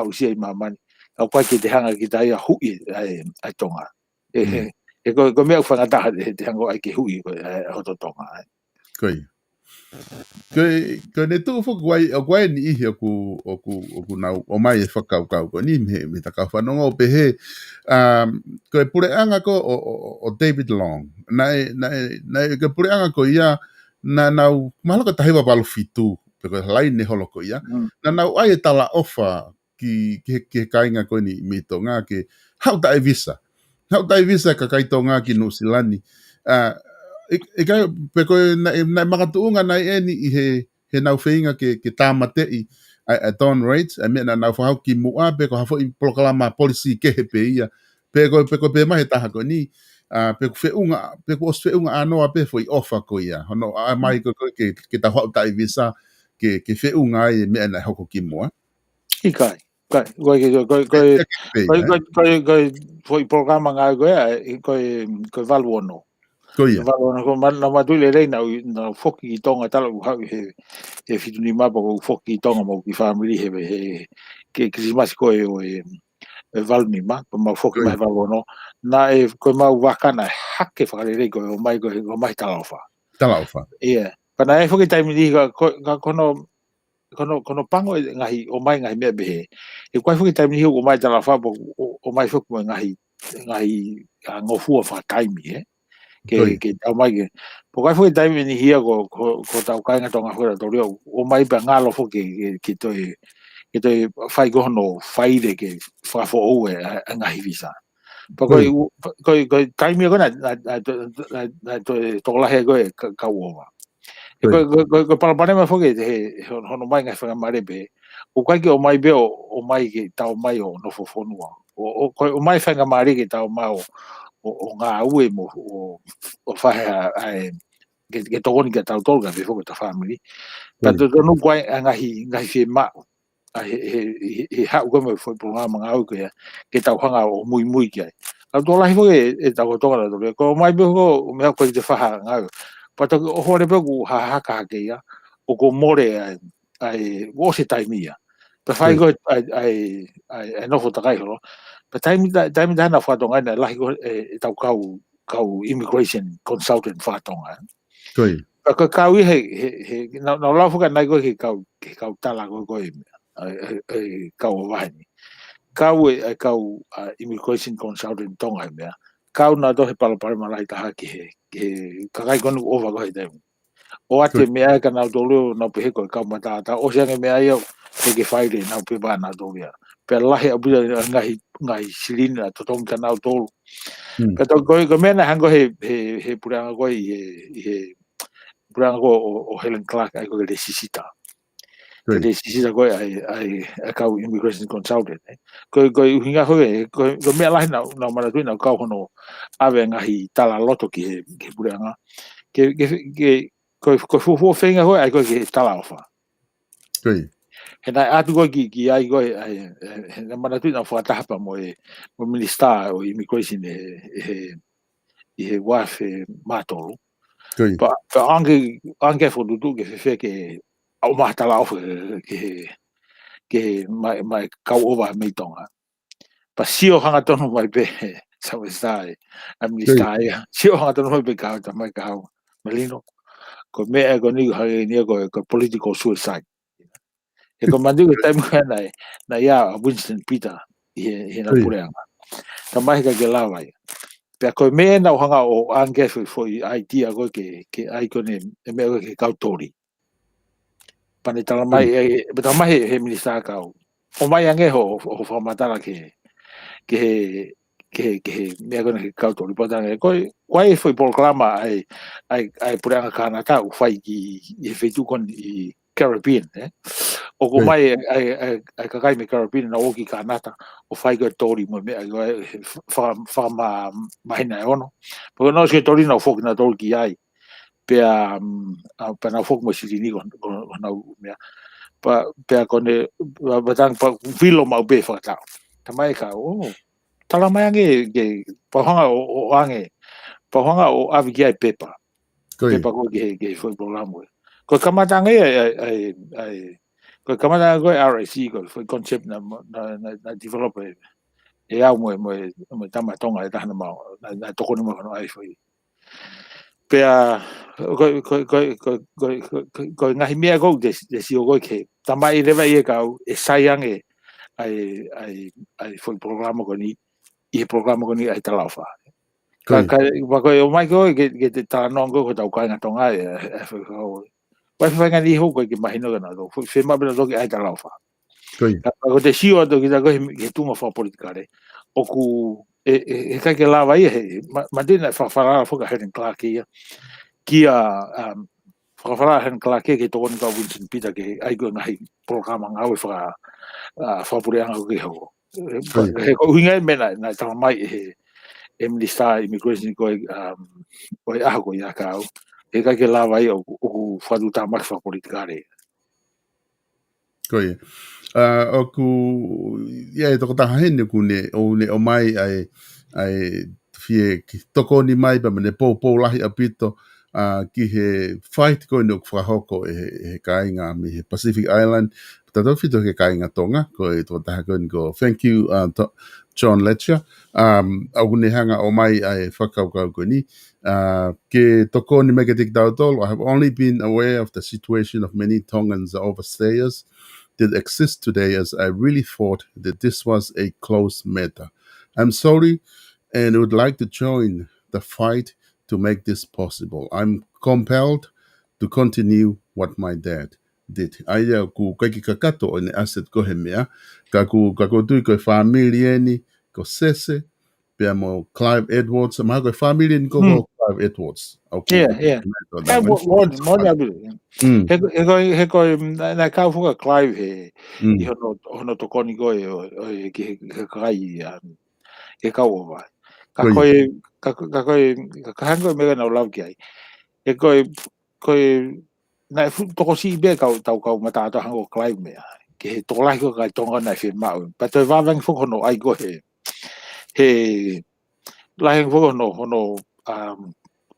haʻu ʻi māmani. ʻOku ʻikai ke te hanga kita ia huʻi ʻa e, ʻa e Tonga. ʻE, he, he ko, ko e meʻa ʻoku faingataʻa he te hanga ai ke huʻi ko e, ʻa e hoto Tonga. Ko ia. Ko e, ko ʻene tuʻu foki ʻoku ʻi ai, ʻoku ʻi ai e niʻihi ʻoku, ʻoku, ʻoku nau ʻomai e fakakaukau ko eni mei he, mei he tau fanongo ʻo pehē, um, ko e puleʻanga ko ē ʻo, ʻo, ʻo, ʻo David Long. Naʻe, naʻe, naʻe, ko e puleʻanga ko ia, naʻa nau, mahalo ko e taha hiva valu fitu, pe ko e laine holo ko ia. Mm. Naʻa nau ʻai e talaʻofa ki, ki, ki he kāinga ko eni mei Tonga ke haʻu taʻe visa. Haʻu taʻe visa e kakai Tonga ki Nuʻusila ni. ʻA, ʻi, ʻikai, pe ko e naʻe, naʻe makatuʻunga nai eni ʻi he, he nau feinga ke, ke tāmateʻi ʻa, ʻa Don Reitz, ʻa e meʻa naʻa nau fakahoko kimuʻa, pe ko ha foʻi polokalama policy kehe pē ia. Pe ko, pe ko e pehē mai he taha ko eni, ʻa, pe ʻoku feʻunga, pe ʻoku ʻosi feʻunga ʻānoa pē foʻi ʻofa ko ia. Hono ʻomai ko, ko, ke, ke tau haʻu taʻe visa, ke, ke feʻunga ai e meʻa naʻe hoko kimuʻa. ʻIkai, ʻikai, ko e, ko e, ko e, ko e, Pei, ko e, ē? ko e, ko e, ko e foʻi polokalama ngāue ko ia, ʻe, ko e, ko e valu ono. Ko ia. Valu ono, ko ma-, naʻa ma tui lelei naʻa, naʻa foki ki Tonga talu ʻeku haʻu he, he fitu nima pea ko e foki ki Tonga mo e kiʻi fāmili he, he, ki he Kilisimasi ko ē ʻo e, e valu nima, pea mau foki Ko ia. mai valu ono. Naʻe, ko e mau vaka naʻe hake fakalelei ko e ʻomai ko e, ʻomai talaʻofa. Talaʻofa. Ia. Pea naʻe foki taimi ni ka, ko, ka ko hono, ko hono, ko hono pango e ngaahi, ʻomai ngaahi meʻa pehē. ʻE ko e foki taimi ni ʻomai talaʻofa pea ʻo, ʻomai foki mo e ngaahi, ngaahi, ʻa, ngofua fakataimi, ē? Ke, Ko ia. ke tau mai ke. Pea ko e foki taimi ni hia ko, ko, ko e tau kāinga Tonga foki ʻa Tolio, ʻomai pea ngalo foki ke, ke, ke toe, ke toe fai ko hono faile ke fakafoʻou e, ʻa, ʻa e ngaahi visa. Pea ko Ko e ia. u-, ko e, ko e taimi ko ē naʻa, naʻa, naʻa, naʻa, naʻa toe tokolahi ko e ka-, kau ʻova. ʻE Ko ia. ko e, ko e, ko e, ko e palopalema foki he, he hon-, hono ʻomai ngaahi faingamālie pehē. ʻOku ʻikai ke ʻomai pē ʻo, ʻomai ke tau mai ʻo nofo fonua. ʻO, ʻo, ko e ʻomai faingamālie ke tau mai ʻo, ʻo, ʻo ngāue mo, ʻo, ʻo fai ha, ʻa e, ke, ke tokoni kia tautolu kae pehē foki ki hota fāmili. Ko Pea ia. to-, tonu ko e ngaahi, ngaahi fiemaʻu. ʻA he, he, he, he haʻu ko ē mo e foʻi polokalama ngāue ko ia, ke tau hanga ʻo muimui ki ai. Ka tokolahi foki e, e tau kotoa la tole. Ko e ʻomai pē ko e meʻa ko e te faha ngāue. Pea toki ʻohovale pē ʻoku hahaka hake ia, ʻoku mole ai, ai, ʻosi e taimi ia. Ka fai ko ē ʻa e, ʻa e, ʻa e nofo takai holo. Pea taimi ta-, taimi taha naʻa fakatonga ai naʻe lahi ko ē ʻetau kau, kau immigration consultant fakatonga. Ka ko e kau ia he, he, he, naʻa, naʻa ku lau fakaʻanai ko ē ki he kau, ki he kau tala ko ē ko ē, ʻa e, ʻa e, ʻa e kau ʻo vahe ni. Kau ē, ʻa e kau, ʻa, immigration consultant Tonga he meʻa. Kau naʻa tō he palopalema lahi taha ki he, ki he kakai ko eni ʻoku ʻova ko ē he taimi. ʻO ʻoatu e meʻa ia kia nautolu ʻo nau pehē ko e kau mataʻatā, ʻosi ange meʻa ia ʻo ke fai leva ʻenau pepa ʻanautolu ia. Pea lahi ʻaupito e ngaahi, ngaahi silini naʻe totongi kia nautolu. Pea tau ko e, ko e meʻa naʻe hanga ko ē he, he, he puleʻanga ko ē ʻi he, ʻi he puleʻanga ko ē ʻo, ʻo Helen Clark, ʻa ia ko e lēsisita. Ke lēsisita ko ē ʻa e, ʻa e, ʻa e kau immigration consultant, ē. Ko e, ko e ʻuhinga ko ē, ko e, ko e meʻa lahi naʻa, naʻa ku manatuʻi naʻa ku kau hono ʻave ngaahi talaloto ki he, ki he puleʻanga. Ke, ke, ke, ko e, ko e fuofua feinga ko ē, ʻa ia ko ē ki he talaʻofa. He naʻe ʻatu ko ē ki, ki ai ko ē, ʻa e, ʻe, he naʻa ku manatuʻi naʻa ku fakataha pē mo e, mo e minisitā ʻo e immigration he, he, ʻi he uaafe mā tolu. Pea, pea ʻange, ʻange fokotuʻutuʻu ke fēfē ke ʻomai ha talaʻofa ki he, ki he, maʻa e, maʻa e kau ʻova mei Tonga. Pea sio hangatonu mai pē, Samuel Star, ʻa e minisitā ia. Sio hangatonu mai pē kia au, talamai kia au, Melino, ko e meʻa ko eni hangē ni ko e, ko e political suicide. He ko e manatuʻi ko e taimi ko ē naʻe, naʻe ʻi ai ʻa Winston Peters ʻi he, ʻi heʻena puleʻanga. Talamai he ʻikai ke lava ia. Pea ko e meʻa naʻa ku hanga ʻo ʻange foʻi, foʻi idea ko ē ke, ke ʻai ko eni e meʻa ko ē ki he kau toli. Pea ne talamai, ʻe, pea talamai he, he minisitā kia au, ʻomai ange hoʻo, hoʻo fakamatala ki he, ki he, ki he, ki he meʻa ko eni ki he kau toli. Pea u talaange, ko e, ko e foʻi polokalama ʻa e, ʻa e, ʻa e puleʻanga Kānata ʻoku fai ki, ʻi he feituʻu ko eni ʻi Caribbean, ē? ʻOku ʻomai ʻa e, ʻa e, ʻa e kakai mei Caribbean naʻa nau ō ki Kānata ʻo fai ko ē toli mo e meʻa ko ē he fa-, fa-, fakamā-, māhina ʻe ono. Pea ko ʻenau ʻosi ko ē toli naʻa nau foki nautolu ki ai. Pea, mm, ʻa, pea nau foki mo e silini ko, ko, ko honau meʻa. Pea, pea ko ʻene, pea, pea tang, pea vilo maʻu pē fakataha. Talamai kia au, ʻō, talamai ange ke, pea u hanga ʻo, ʻo ʻange, pea u hanga ʻo ʻave ki ai e pepa. Pepa ko ē ki he, ki he foʻi polokalama ko ē. Ko e kamata ange ʻa e, ʻa e, ʻa e, ko e kamata ange ko ē R S E ko e foʻi concept naʻa, naʻa, naʻa, naʻa develop ʻe, ʻe au mo e, mo e, mo e tama Tonga ʻe taha naʻa mau, naʻa, naʻa tokoni mai hono ʻai foʻi. Pea, ko, ko, ko e ngaahi meʻa ko ē te, te sio ko ē ki he, talamai leva ia kia au, ʻe sai ange ʻa e, ʻa e, ʻa e foʻi polokalama ko eni, ʻi he polokalama ko eni ʻa e talaʻofa. Ka, ka, pea ko e ʻomai ko ē ke, ke te talanoa ko ē ki hotau kāinga Tonga ē, ē, ē, ē, ē, ʻoku ʻikai faingataʻa hoko ke mahino kia nautolu, fe-, fiemaʻu pē nautolu ke ʻai talaʻofa. Ka, ka ko ʻete sio atu kita ko ē he, he tuʻunga fakapolitikale. ʻOku, ʻe, ʻe, ʻe ʻikai ke lava ia he, ma, manatuʻi naʻe fakafalala foki ʻa Helen Clark ia. Kia, um, fakafalala ʻa Helen Clark ia ke tokoni kia Winston Peters ke ʻai ko ē ngaahi polokalama ngāue faka-, ʻa, fakapuleʻanga ko ē ke hoko. He ko e ʻuhinga ia e meʻa naʻe, naʻe talamai ʻe he, ʻe he minisitā immigration ko ē, um, ʻo e ʻaho ko ia kia au. ʻE ʻikai ke lava ia ʻoku, ʻoku fakatuʻutāmaki fakapolitikale. Ko ia. ʻA, ʻoku, ʻi ai e tokotaha heni ʻoku ne, ʻoku ne ʻomai ʻa e, ʻa e fie ki-, tokoni mai pea mo ʻene poupou lahi ʻaupito, ʻa, ki he fight ko eni ʻoku fakahoko ʻe he, ʻe he kāinga mei he Pacific Island, tautefito ki he kāinga Tonga, ko e tokotaha ko eni ko, thank you, ʻa, to-, John Letcher. Um, ʻoku ne hanga ʻo ʻomai ʻa e fakakaukau ko eni, ʻa, ke tokoni mai kiate kitautolu. I have only been aware of the situation of many Tongans overstayers that exist today, as I really thought that this was a closed matter. I'm sorry and would like to join the fight to make this possible. I'm compelled to continue what my dad did. ʻA ia ʻoku ʻikai ke kakato ʻene asset ko ē he meʻa, ka ʻoku, ka ʻoku ou tui ko e fāmili eni, ko Sese, pea mo Clive Edwards, mahalo ko e fāmili eni ko ē ko Clive Edwards. ʻOku, ʻe, mo-, mo-, mo-, he ko, he ko, he ko, naʻe, naʻe kau foki ʻa Clive he, ʻi hono, hono tokoni ko ē ʻo, ʻo, ki he, he kakai, um, he kau ʻova. Ka ko e, ka, ka ko e, ka, ka hangē ko e meʻa naʻa ku lau ki ai. He ko e, ko e, naʻe fuʻu tokosiʻi pē kau, tau kau mataʻatā hangē ko Clive meʻa. Ki he tokolahi ko ē kakai Tonga naʻe fiemaʻu. Pea toe vāvangi foki hono ʻai ko ē he, he, lahi ange foki hono, hono, um,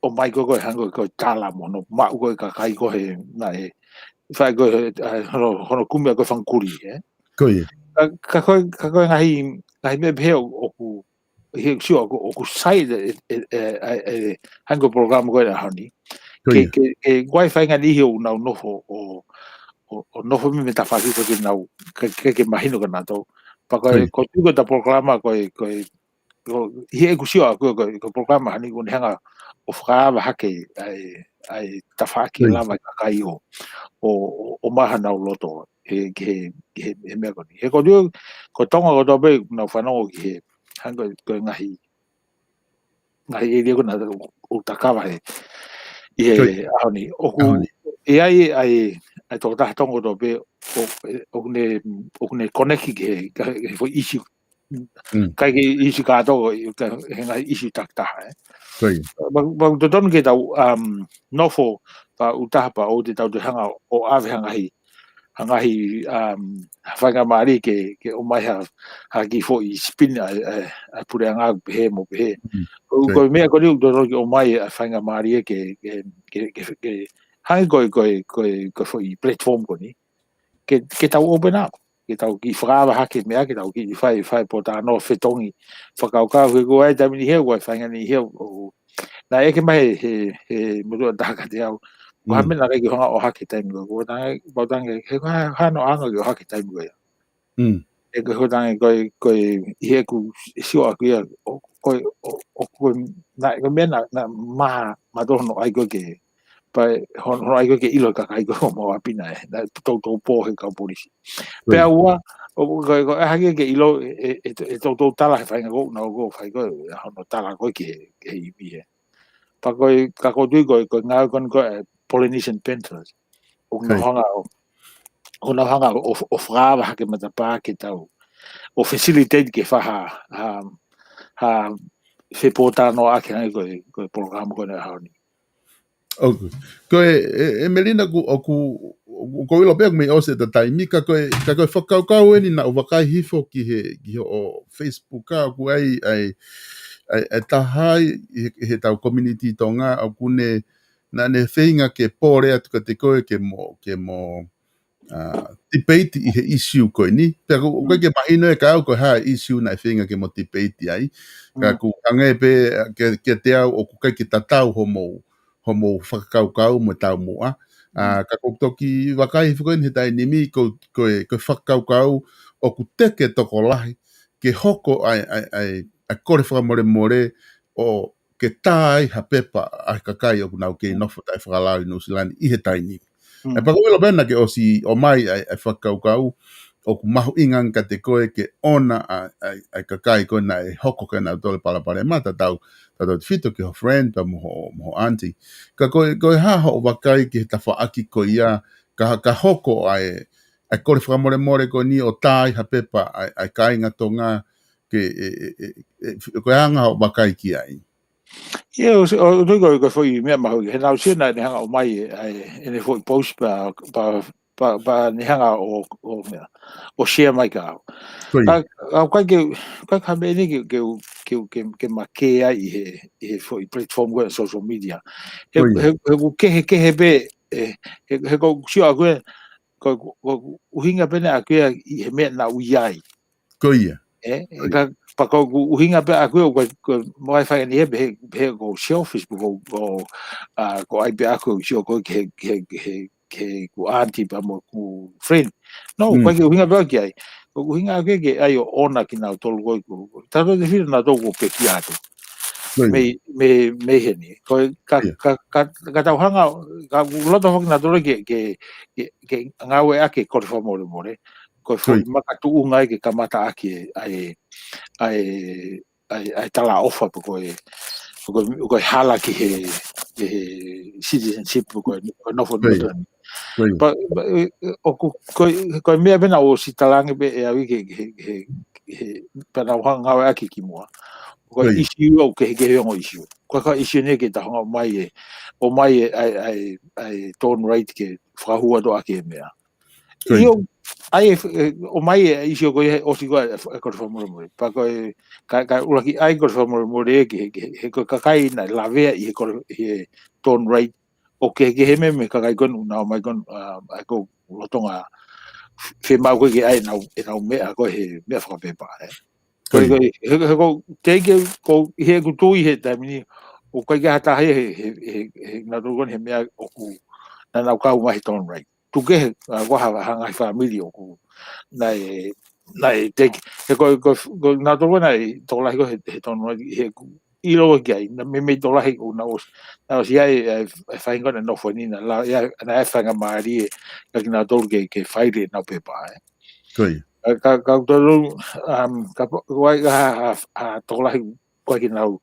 ʻomai ko ē ko e hangē ko e tala mo hono maʻu ko ē kakai ko ē he, naʻe, fai ko ē he, ʻa, hono, hono kumi ʻa ko e fanga kulī, ē? Ko ia. Ka, ka ko e, ka ko e ngaahi, ngaahi meʻa pehē ʻo, ʻoku, he sio ʻoku, ʻoku sai e, e, e, e, e, hangē ko e polokalama ko ē ʻaho ni. Ko Ke, ia. ke, ke kuai fainga niʻihi ʻoku nau nofo, ʻo, ʻo, ʻo nofo mei he tafaʻaki ko ē ke nau, ke, ke, ke mahino kia nautolu. Pea ko Ko e, ia. ko e tuʻu ko ē ʻeta polokalama ko e, ko e, ko, ʻi heʻeku sio ʻaʻaku ko e, ko e polokalama ʻaho ni ʻoku ne hanga ʻo fakaava hake ʻa e, ʻa e tafaʻaki Ko ia. lava e kakai ʻo, ʻo, ʻo, ʻo maʻu hanau loto he, he, he, he meʻa ko eni. He ko e, ko Tonga kotoa pē ʻoku nau fanongo ki he, hangē ko e, ko e ngaahi, ngaahi ʻēlia ko ena ʻoku, ʻoku ta kava he, ʻi he Ko ia. ʻaho ni. ʻOku, ʻAho ni. ʻi ai, ʻa e, ʻa e tokotaha Tonga kotoa pē, ʻo, ʻoku ne, ʻoku ne connect ki he, ka, he foʻi issue. Mm. ʻIkai ke issue kātoa, ka, he ngaahi issue takitaha, ē. Ko ia. Pea, pea ʻoku totonu ke tau, um, nofo, pea ʻoku taha pea ʻoku te tau toe hanga ʻo ʻave ha ngaahi, ha ngaahi, um, faingamālie ke, ke ʻomai ha, ha kiʻi foʻi spin ʻa e, ʻa e, ʻa e puleʻanga pehē mo pehē. Mm. Ko, Ko ia. ko e meʻa ko eni ʻoku totonu ke ʻomai ʻa e faingamālie ke, ke, ke, ke, ke, hangē ko e, ko e, ko e, ko e foʻi platform ko eni. Ke, ke tau open up, ke tau kiʻi fakaava hake meʻa, ke tau kiʻi fai, fai pōtalanoa fetongi, fakakaukau, he ko e taimi niʻihi ʻoku ʻi ai e faʻahinga niʻihi ʻoku, naʻe ʻeke mai he, he, he motuʻa taha kiate au. Ko e hā e Mm. meʻa naʻe ʻikai ke u hanga ʻo ʻohake he taimi ko ē, ko e tangi, ko e tangi, he ko e hā, hā hono ʻaonga ke u ʻohake he taimi ko ē. Mm. He ko e, ko e tangi, ko e, ko e, ʻi heʻeku sio ʻaʻaku ia, ʻo, ko e, ʻo, ʻo, ko e, naʻe, ko e meʻa naʻa, naʻa ma, ma toho no ai ko ē ke, pea hon-, hono ʻai ko ē ke ʻilo e kakai ko ē ʻoku mau ʻapi na ē, naʻe toutou pō he kau polisi. Ko ia. Pea ua, ʻo, ko, ko e hangē ke ʻilo, e, e, e toutou tala he faʻahinga ko ē, naʻa ku fai ko ē, ʻa hono tala ko ē ki he, ki he ivi ē. Pea ko e, ka ʻoku ou tui ko e, ko e ngāue ko eni ko e Polynesian Panthers. ʻOku nau Ko ia. hanga ʻo, ʻoku nau hanga ʻo, ʻo, ʻo fakaava hake matapā ke tau, ʻo facilitate ke fai ha, ha, ha fepōtalanoaʻaki hangē ko e, ko e polokalama ko eni ʻaho ni. ʻOku, ko e, e, ʻe Melina ʻoku, ʻoku, ʻoku, ʻoku ou ʻilo pē ʻoku mei ʻosi ʻeta taimi, ka ko e, ka ko e fakakaukau eni naʻa ku vakai hifo ki he, ki hoʻo Facebook ʻa ʻoku ʻi ai, ʻa e, ʻa e, ʻa e taha ʻi he, he ʻetau community Tonga ʻoku ne, naʻa ne feinga ke pole atu kiate koe ke mo, ke mo, ʻa, debate ʻi he issue ko eni. Pea ʻoku, ʻoku Mm. ʻikai ke mahino ʻe au ko e hā e issue naʻe feinga ke mo debate ai. Ka Mm. ʻoku hangē pē, ʻa, ke, kiate au ʻoku ʻikai ke tatau hoʻomou, hoʻomou fakakaukau mo e taumuʻa. ʻA, Mm. ka ʻoku ou toki vakai hifo ko eni he taimi ni ko, ko e, ko e fakakaukau ʻoku teke tokolahi ke hoko ʻa e, ʻa e, ʻa e, ʻa e kole fakamolemole ʻo ke tā ai ha pepa ʻa e kakai ʻoku nau kei Mm. nofo taʻefakalao ʻi Nuʻusila ni ʻi he taimi ni. Mm. ʻE pea ʻoku ou ʻilo pē naʻa ke ʻosi ʻomai ʻa e, ʻa e fakakaukau ʻoku mahuʻinga ange kiate koe ke ʻoua ʻa, ʻa, ʻa e kakai ko ē naʻe hoko ke nau tole palapalema, tatau, tatau tefito ki ho friend pea mo ho, mo ho aunty. Ka ko e, ko e hā hoʻo vakai ki he tafaʻaki ko ia, ka, ka hoko ʻa e, ʻa e kole fakamolemole ko eni ʻo tā ai ha pepa ʻa e, ʻa e kāinga Tonga ke, ʻe, ʻe, ʻe, ʻe, ko e hā hoʻo vakai ki ai. ʻIo, ʻo, ʻo, ʻo, ko e, ko e foʻi meʻa mahuʻinga, he naʻa ku sio naʻa ne hanga ʻo ʻomai e, ʻa e, ʻene foʻi post pea, pea, pea, pea ne hanga ʻo, ʻo meʻa, ʻo share mai kia au. Ko ia. Ka, ka, ka ke, ka, ka meʻa ni ke, ke, ke, ke, ke ma kē ai ʻi he, ʻi he foʻi platform ko ē social media. He, Ko ia. he, he ʻoku kehekehe pē, ʻe, he, he ʻoku ou sio ʻaʻaku ē, ko, ko, ko e ʻuhinga pē eni ʻaʻaku ia ʻi he meʻa naʻa ku ʻi ai. Ko ia. ʻE, Ko ia. ka, pea ko e ʻuhinga pē ʻaʻaku ia, ko, ko e mo e faʻahinga niʻihi pē he, he ʻoku selfish, ko, ko, ʻa, ko e ʻai pē ʻaʻaku sio ko ē ki he, ki he, ki he, ki heʻeku aunty pea mo ʻeku friend. No, Mm. ko e ʻuhinga pē ʻaʻaku ia. Ko e ʻuhinga ʻaʻaku ia ke ʻai ʻo ʻoua kinautolu ko ē, ko, tatau tefito nautolu ʻoku pekia atu. Ko ia. Mei, mei, mei heni. Ko e ka, Ia. ka, ka, ka tau hanga, ka ʻoku loto foki nautolu ke, ke, ke, ke ngāueʻaki e kole fakamolemole. Ko e Ko ia. foʻi makatuʻunga ia ke kamata ʻaki e, ʻa e, ʻa e, ʻa e, ʻa e talaʻofa pe ko e, ko e, ko e hala ki he, ki he citizenship pe ko e, ko e nofo Ko ia. nofo. Ko ia. Pea, pea, ʻe, ʻe, ʻoku, ko e, ko e meʻa pē naʻa ku ʻosi talaange pē ʻe au ia ke, ke, ke, ke, pea naʻa ku hanga ʻo ngāueʻaki kimuʻa. Ko e Ko ia. issue ʻoku kehekehe ongo issue. Ko e ka issue ni ke tau hanga ʻo ʻomai e, ʻomai e, ʻa e, ʻa e, ʻa e tone rate ke fakahua atu ʻaki e meʻa. Ko ia. ʻIo, ʻai e, ʻe, ʻomai e issue ko ia he ʻosi ko ē e, e kole fakamolemole. Pea ko e, ka, ka ʻuluaki ʻai kole fakamolemole ki he, ki he, he ko e kakai naʻe lavea ʻi he kole, he tone rate ʻoku kehekehe mei he kakai ko ē ʻoku nau ō mai ko ē, ʻa, ʻa e ko e lolotonga fiemaʻu ko ē ke ʻai ʻenau, ʻenau meʻa ko ē he meʻa fakapepa, ē. Ko ia. Ko e, he, he, ko, te ke, ko, he ʻoku tui he taimi ni, ʻoku ʻikai ke ʻi ai ha taha he, he, he, he, nautolu ko eni he meʻa ʻoku, naʻa nau kau mai he Don Wright. Tuku kehe, ʻa, ko ha, ha ngaahi fāmili ʻoku, naʻe, naʻe teke, he ko, ko, ko nautolu ko ē naʻe tokolahi ko ē he, he Don Wright, he ʻoku ʻilo ki ai, naʻe meimei tokolahi ʻoku nau ʻosi, nau ʻosi ʻi ai, ʻa e, ʻa e faʻahinga ko ē naʻe nofo ni, naʻe lau, ʻi ai, naʻe ʻi ai e faingamālie, ka kinautolu ke, ke faile ʻenau pepa, ē. Ko ia. Ka, ka, ka tolu, um, ka po-, ʻoku ʻi ai ha, ha, ha tokolahi ʻoku ʻikai ke nau,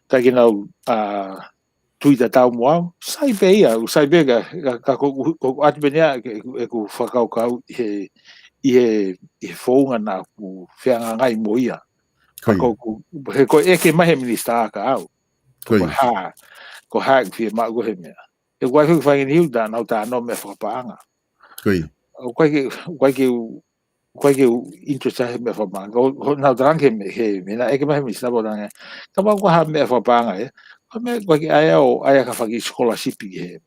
ʻikai ke nau, ʻa, tui tatau mo au, sai pē ia, ʻoku sai pē ka, ka, ka ko, ko, ko atu pē eni ia, ke, ʻeku, ʻeku fakakaukau ʻi he, ʻi he, ʻi he founga naʻa ku feangainga mo ia. Ko ia. Ko, ko, he ko e ʻeke mai he minisitā kia au. Ko ia. Ko e hā, ko e hā ʻeku fiemaʻu ko ē he meʻa. He ʻoku ʻi ai foki e faʻahinga niu naʻa nau talanoa meʻa fakapaʻanga. Ko ia. ʻOku ʻikai ke, ʻoku ʻikai ke, ʻoku ʻikai ke u interest he meʻa fakapaʻanga. Ko, ko naʻa nau talaange he meʻa, he meʻa naʻe ʻeke mai he minisitā pō talaange. Kapau ko ha meʻa fakapaʻanga ē. Ko e meʻa ʻoku ʻikai ke ʻai au, ʻai ha faʻahinga scholarship ki he.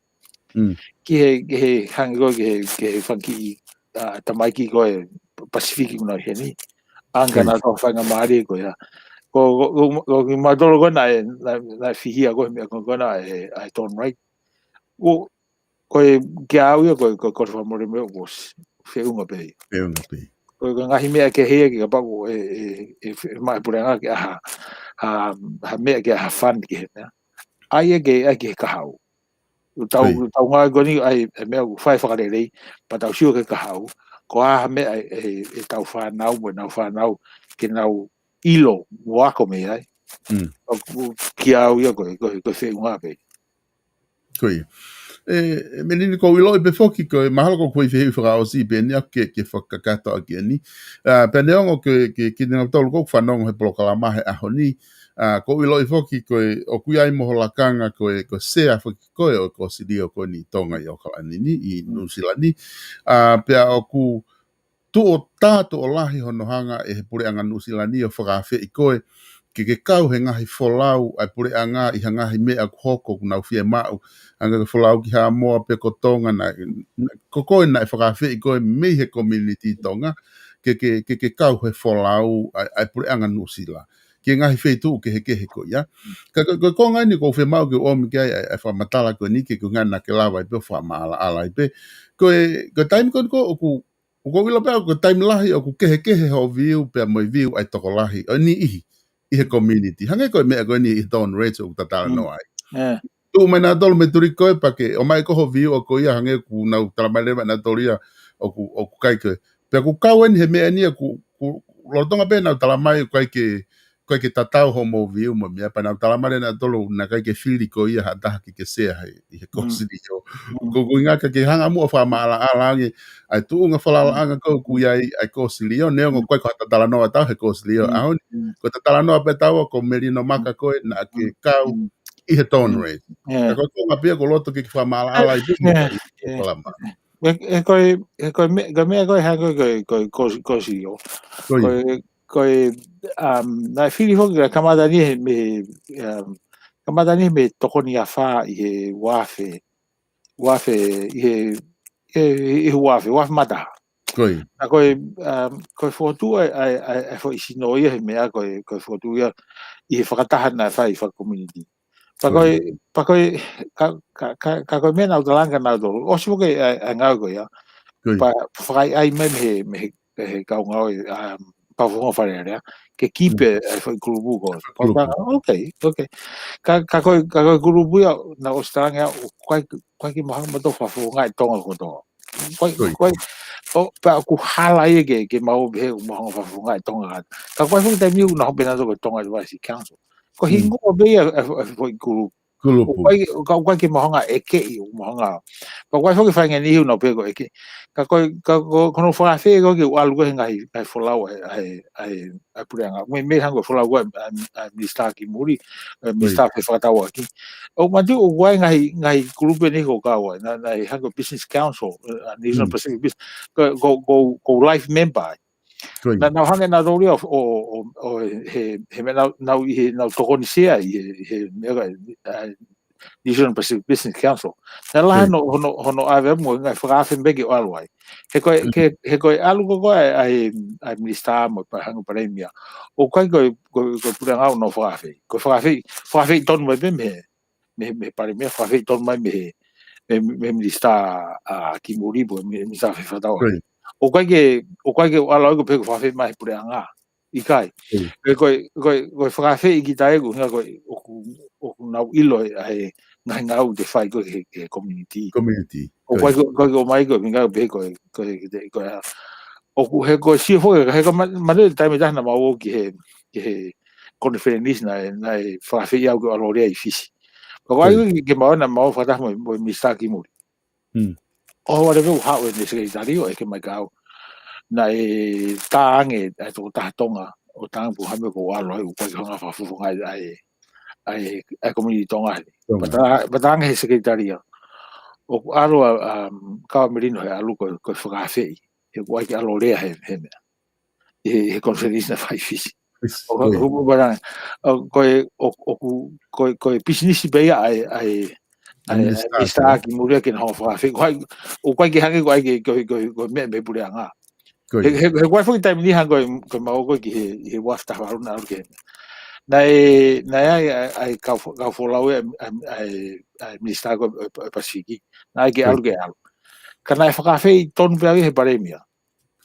Mm. Ki he, ki he hangē ko ē, ki he, ki he fanga kiʻi, ʻa, tamaiki ko ē Pasifiki ʻoku nau ʻi heni. Ko ia. Anga naʻa nau faingamālie ko ia. Ko, ko, ko, ko kimautolu ko ē naʻe, naʻe, naʻe fihia ko ē he meʻa ko ē naʻe, ʻa e Don Wright. ʻO, ko e, kia au ia ko e, ko e, ko e fakamolemole ʻoku feʻunga pē ia. Feʻunga pē ia. Ko e, ko e ngaahi meʻa kehe ia ke kapau ʻe, ʻe, ʻe, ʻe maʻu ʻe he puleʻanga ke ʻai ha, ha, ha meʻa ke ʻai ha fund ki he meʻa. ʻAi ia ke, ʻai ki he kahaʻu. ʻOku tau, ko ia. ʻOku tau ngāue ko eni ʻai, ʻai meʻa ʻoku fai fakalelei, pea tau sio ki he kahaʻu. Ko e hā ha meʻa ʻe, ʻe, ʻe tau fānau, mo ʻenau fānau, ke nau ʻilo, mo ako mei ai. Mm. ʻOku, kia au ia ko e, ko e, ko e feʻunga pē. Ko ia. ʻE, ʻe Melini, ʻoku ou ʻiloʻi pē foki ko e mahalo ko e fehuʻi fakaʻosi pē eni ʻaku ke, ke fakakakato ʻaki eni. ʻA, pea neongo ke, ke, kinautolu ʻoku fanongo he polokalama he ʻaho ni. ʻA, ʻoku ou ʻiloʻi foki ko e, ʻoku ʻi ai mo ho lakanga ko e, ko e sea foki ko ē ʻo e kōsilio ko eni ʻi Tonga ʻi ʻAokalani ni, ʻi Mm. Nuʻusila ni. ʻA, pea ʻoku tuʻo tā tuʻo lahi hono hanga ʻe he puleʻanga Nuʻusila ni ʻo fakaafeʻi koe ke ke kau he ngaahi folau ʻa e puleʻanga ʻi ha ngaahi meʻa ʻoku hoko ʻoku nau fiemaʻu. Hangē ko e folau ki Haʻamoa pe ko Tonga naʻe, ko koe naʻe fakaafeʻi koe mei he community Tonga ke, ke, ke, ke kau he folau ʻa e, ʻa e puleʻanga Nuʻusila ki he ngaahi feituʻu kehekehe ko ia. Ka ko, ko e konga eni ʻoku ou fiemaʻu ke u ʻomi ki ai ʻa e, ʻa e fakamatala ko eni ke, ko e ʻuhinga naʻa ke lava ai pē ʻo fakamaʻalaʻala ai pē. Ko e, ko e taimi ko eni ko ē ʻoku ʻOku ou ʻilo pē ʻoku taimi lahi ʻoku kehekehe hoʻo view pea mo e view ʻa e tokolahi ʻo e niʻihi ʻi he community. Hangē ko e meʻa ko eni ʻi he Don Wright ʻoku ta talanoa ai. Mm. Yeah. Tuʻu mai nautolu mei Turiku ko ē pea ke ʻomai ko ho view ʻoku ʻi ai hangē ʻoku nau talamai leva nautolu ia ʻoku, ʻoku ʻikai ke. Pea ʻoku kau eni he meʻa ni ʻoku, ʻoku lolotonga pē nau talamai ʻoku ʻikai ke ʻoku ʻikai ke tatau hoʻomou view mo e meʻa pea nau talamai leva nautolu naʻe ʻikai ke fili ko ia ha taha ke, ke sea he, ʻi he Mm. kōsilio. Mm. Ko, ko e ʻuhinga ke, ke hanga muʻa ʻo fakamaʻalaʻala ange ʻa e tuʻunga falalaʻanga Mm. ko ē ʻoku ʻi ai ʻa e kōsilio, neongo Mm. ʻoku ʻikai ko ha ta talanoa ʻataʻatā he kōsilio Mm. ʻaho ni. Mm. Ko e ta talanoa pē ʻataʻatā ko Melino Maka ko ē naʻa ke Mm. kau Mm. ʻi he Don Mm. Wright. Yeah. Ka ko e konga pē ia ʻoku ou loto ke ke fakamaʻalaʻala ai pē Yeah. ʻi he Yeah. polokalama. ʻE, ʻe ko e, ʻe ko e meʻa, ko e meʻa ko ē hangē ko e, ko e, ko e kōsi-, kōsilio. Ko ia. Ko e, ko e, um, naʻe fili foki ka kamata ni he, mei he, um, kamata ni he mei he tokoni ʻa fā ʻi he uaafe, uaafe, ʻi he, ʻi he, ʻi he uaafe, uaafe mā taha. Ko ia. Ka ko e, um, ko e fokotuʻu ʻa e, ʻa e, ʻa e, ʻa e foʻi sino ia he meʻa ko e, ko e fokotuʻu ia ʻi he fakataha naʻe fai faka-community. Pea ko e, Ko ia. pea ko e, ka, ka, ka, ka ko e meʻa naʻa ku talaange kia nautolu. ʻOsi foki ʻa e, ʻa e ngāue ko ia. Ko ia. Pea fakaʻaiʻai mai mei he, mei he, he kau ngāue, um, Papa Fofonga Fale Alea. Ke keep Mm. ʻa e, ʻa e foʻi kulupu ko ē. Kulupu. Pea, okay, okay. Ka, ka ko e, ka ko e kulupu ia, naʻa ku ʻosi talaange au, ʻoku ʻikai, ʻikai ke mau hanga ʻo fakafofongaʻi Tonga kotoa. Ko e, Ko ia. ko e, ʻo, pea ʻoku hala ia ke, ke mau pehē ʻoku mau hanga ʻo fakafofongaʻi Tonga. Ka ko e foki taimi ʻoku nau pehē nautolu ko e Tonga Advisory Council. Ko e Mm. hingoa pē ia ʻa e, ʻa e foʻi kulupu. Kulupu. ʻOku ʻikai, ka ʻoku ʻikai ke mau hanga ʻo ʻeke ʻi, ʻoku mau hanga. Pea ʻoku ʻi ai foki e faʻahinga niu naʻa nau pehē ko e ʻeke. Ka ko e, ka ko, ko hono fakaafeʻi ko ē ke u ʻalu ko ē he ngaahi, ngaahi folau ʻa e, ʻa e, ʻa e, ʻa e puleʻanga. Mei, mei he hangē ko e folau ko ē ʻa, ʻa, ʻa e minisitā ki muli, ʻa e Ko ia. minisitā fekauʻaki. ʻOku mātuʻaki ʻoku ʻi ai e ngaahi, ngaahi kulupu eni ʻoku kau ai. Naʻe, naʻe hangē ko e Business Council, ʻa e National Mm. Pacific Business. Ko, ko, ko, ko e life member. Ko ia. Naʻa, naʻa nau hangē nautolu ia ʻo, ʻo, ʻo, ʻo he, he meʻa naʻa nau, nau ʻi he, nau tokoni sea ʻi he, he meʻa ka, ʻa, New Zealand Pacific Business Council. Naʻe lahi hono, hono, hono ʻave mo e ngaahi fakaafe meki ʻo ʻalu ai. He ko e, he ko e ʻalu ko ē ʻa e, ʻa e minisitā mo e pa-, hangē ko e palēmia. ʻOku ʻikai ko e, ko e, ko e puleʻanga ʻoku nau fakaafeʻi. Ko e fakaafeʻi, fakaafeʻi tonu mai pē mei he, mei he, mei he palēmia, fakaafeʻi tonu mai mei he, mei, mei he minisitā ʻa Kimuli, mo e minisitā fefakatauʻaki. ʻOku ʻikai ke, ʻoku ʻikai ke u ʻalu au ʻo pehē ko e fakaafeʻi mai he puleʻanga. ʻIkai. Ko e, ko e, ko e fakaafeʻi ki tae ku, hinga ko e, ʻoku, ʻoku nau ʻilo ʻa e ngaahi ngāue te fai ko ē ki he, ki he community. Community. ʻOku ʻikai ko, ʻikai ko mai ko e, hinga pē ko e, ko e, ko e, ʻoku he ko e sio foki, he ko ma-, manu taimi taha naʻa mau ō ki he, ki he conference naʻe, naʻe fakaafeʻi au ke ʻalu lea ʻi Fisi. Ka ʻoku ʻikai ke, ke mau na mau fakataha mo, mo e minisitā Kimuli. ʻO wale veu haʻu e ne sekelitali ʻo ʻeke mai kia au. Naʻe tānge ʻa e tokotaha Tonga, ʻo tānge pu hame ko alo ai, ʻoku ʻikai ke hanga fakafofongaʻi ʻa e, ʻa e, ʻa e community Tonga ni. Pea tā-, pea tānge he sekelitali ia. ʻOku ʻalu ʻa, um, Kau Melino he ʻalu ko, ko e fakaafeʻi. He ʻoku ʻikai ke ʻalu lea he, he meʻa. He, he conference naʻe fai ʻi Fisi. ʻO, ʻo, ʻo, ʻo, ʻo, ko e, ʻo, ʻoku, ko e, ko e pisinisi pē ia ʻa e, ʻa e, ʻa e, ʻa e minisitā Kimuli ke na hanga fakaafeʻi. Ko hai, ʻoku ʻikai ke hangē ko e ʻai ke, ko e, ko e, ko e meʻa mei he puleʻanga. He, he, he ko e foʻi taimi ni hangē ko e, ko e mau ko ē ki he, he uafu taha valu naʻa ʻalu ki he. Naʻe, naʻe ʻai, ʻai, ʻai kau fo-, kau folau ʻa e, ʻa e, ʻa e minisitā ko ē ʻo e, ʻo e Pasifiki. Naʻe ʻai ke ʻalu ke ʻalu. Ka naʻe fakaafeʻi tonu pē au ia he palēmia.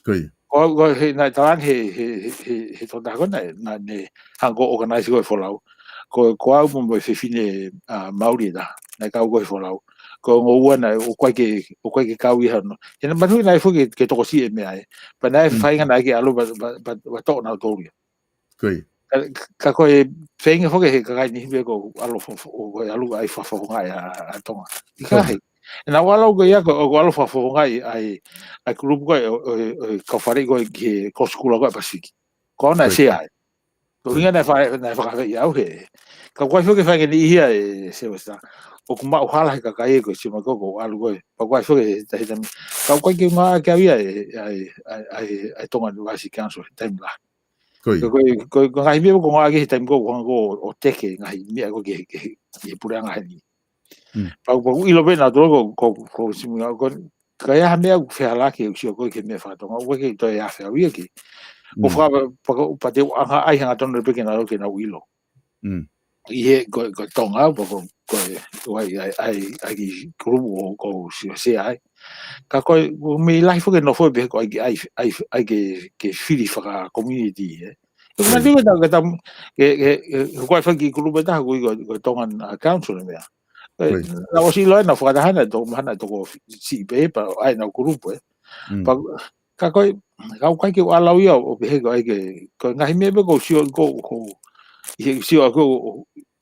Ko ia. Ko, ko he, naʻe talaange he, he, he, he, he tokotaha ko ē naʻe, naʻe, naʻe hanga ʻo organize ko ē folau. Ko, ko au mo, mo e fefine, ʻa, Mauli ʻe taha, naʻe kau ko ē folau. Ko e ongo ua naʻe, ʻoku ʻikai ke, ʻoku ʻikai ke kau ia hano. He naʻe manatuʻi naʻe foki ke, ke tokosiʻi e meʻa ē. Pea naʻe faʻahinga naʻe ʻikai ke ʻalu pea, pea, pea, pea toʻo nautolu ia. Ko ia. Ka, ka ko e feinga foki he kakai ni pē ko e ʻalu fo-, fo-, ko e ʻalu ʻai fakafofongaʻi ʻa, ʻa Tonga. ʻIkai. ʻE naʻa ku ʻalu ko ia ko, ko e ʻalu fakafofongaʻi ʻa e, ʻa e kulupu ko ē ʻo, ʻo, ʻo e kau faleʻi ko ē ki he kau sikula ko ē Pasifiki. Ko au naʻe sea ai. Ko e ʻuhinga naʻe fa-, naʻe fakaafeʻi au he. Ka ʻoku ʻikai foki ke fai ke niʻihi ia ʻe Sylvester. ʻOku maʻu hala he kakai ē ko e sio mai ko ē ko e ʻalu ko ē. Ka ʻoku ʻikai foki he tahi tami. Ka ʻoku ʻikai ke ngāueʻaki au ia ʻe, ʻa e, ʻa e, ʻa e, ʻa e Tonga University Council he taimi lahi. Ko ia. Ko, ko, ko, ko e ngaahi meʻa ko ē ʻoku ngāueʻaki he taimi ko ē, ko e ngaahi ko ē ʻo teke ngaahi meʻa ko ē ki he, ki he, ki he puleʻanga heni. Pau, pau ʻilo pē nautolu ko, ko, ko simu ko, ka ʻi ai ha meʻa ʻoku fehālaaki ʻeku sio ko ē ki he meʻa fakatonga, ʻoku ʻikai ke toe afe au ia ki. ʻO faka-, pea ko, pea te u anga ʻai hangatonu pē ke nau, ke nau ʻilo. ʻI he ko, ko Tonga, pea ko, ko e, ko e, ʻai, ʻai, ʻai ki kulupu ʻoku ou sio sea ai. Ka ko e, ʻoku mei lahi foki e nofo pē ko e ʻai, ʻai, ʻai, ʻai ke, ke fili faka-community, ē. ʻOku manatuʻi ka ta, ka ta, ke, ke, ke, ko e fai ki kulupu ʻe taha ko e, ko e, ko e Tongan, ʻa, Council meʻa. Naʻa ʻosi ʻilo ai naʻa fakataha naʻe toko, mahana toko siʻi pē, pea ʻai naʻa kulupu, ē. Pea, ka ko e, ka ʻoku ʻikai ke u ʻalu au ia ʻo pehē ko e ʻai ke, ko e ngaahi meʻa pē ʻoku ou sio, ko, ko, ʻi he sio ko ē ʻoku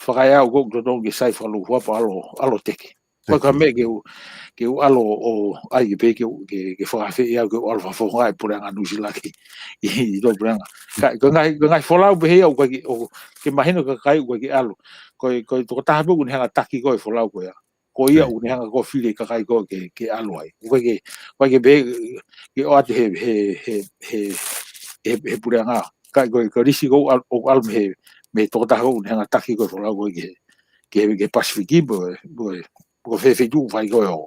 fakaeau ko ē ʻoku totonu ke sai fakalūkufua pea ʻalu, ʻalu teke. Ko e ka meʻa ke u, ke u ʻalu ʻo ʻai ke pehē ke u, ke, ke fakaafeʻi au ke u ʻalu fakafofongaʻi e puleʻanga Nuʻusila ki, ʻi, ʻi tō puleʻanga. Ka, ko e ngaahi, ko e ngaahi folau pehē ia ʻoku ʻikai ke, ʻoku, ke mahino ki he kakai ʻoku ʻikai ke ʻalu. Ko e, ko e tokotaha pē ʻoku ne hanga taki ko ē e folau ko ia. Ko ia ʻoku ne hanga ko ē ʻo fili e kakai ko ē ke, ke ʻalu ai. ʻOku ʻikai ke, ʻoku ʻikai ke pehē, ke ʻoatu he, he, he, he, he, he puleʻanga. Ka ko e, ko e lisi ko ē ʻoku ʻalu, ʻoku ʻalu mei he, mei he tokotaha ʻoku ne hanga taki ko ē e folau ko ē ki he, ki he, ki he Pasifiki, mo e, mo e, mo e feituʻu fai ko ē ʻo.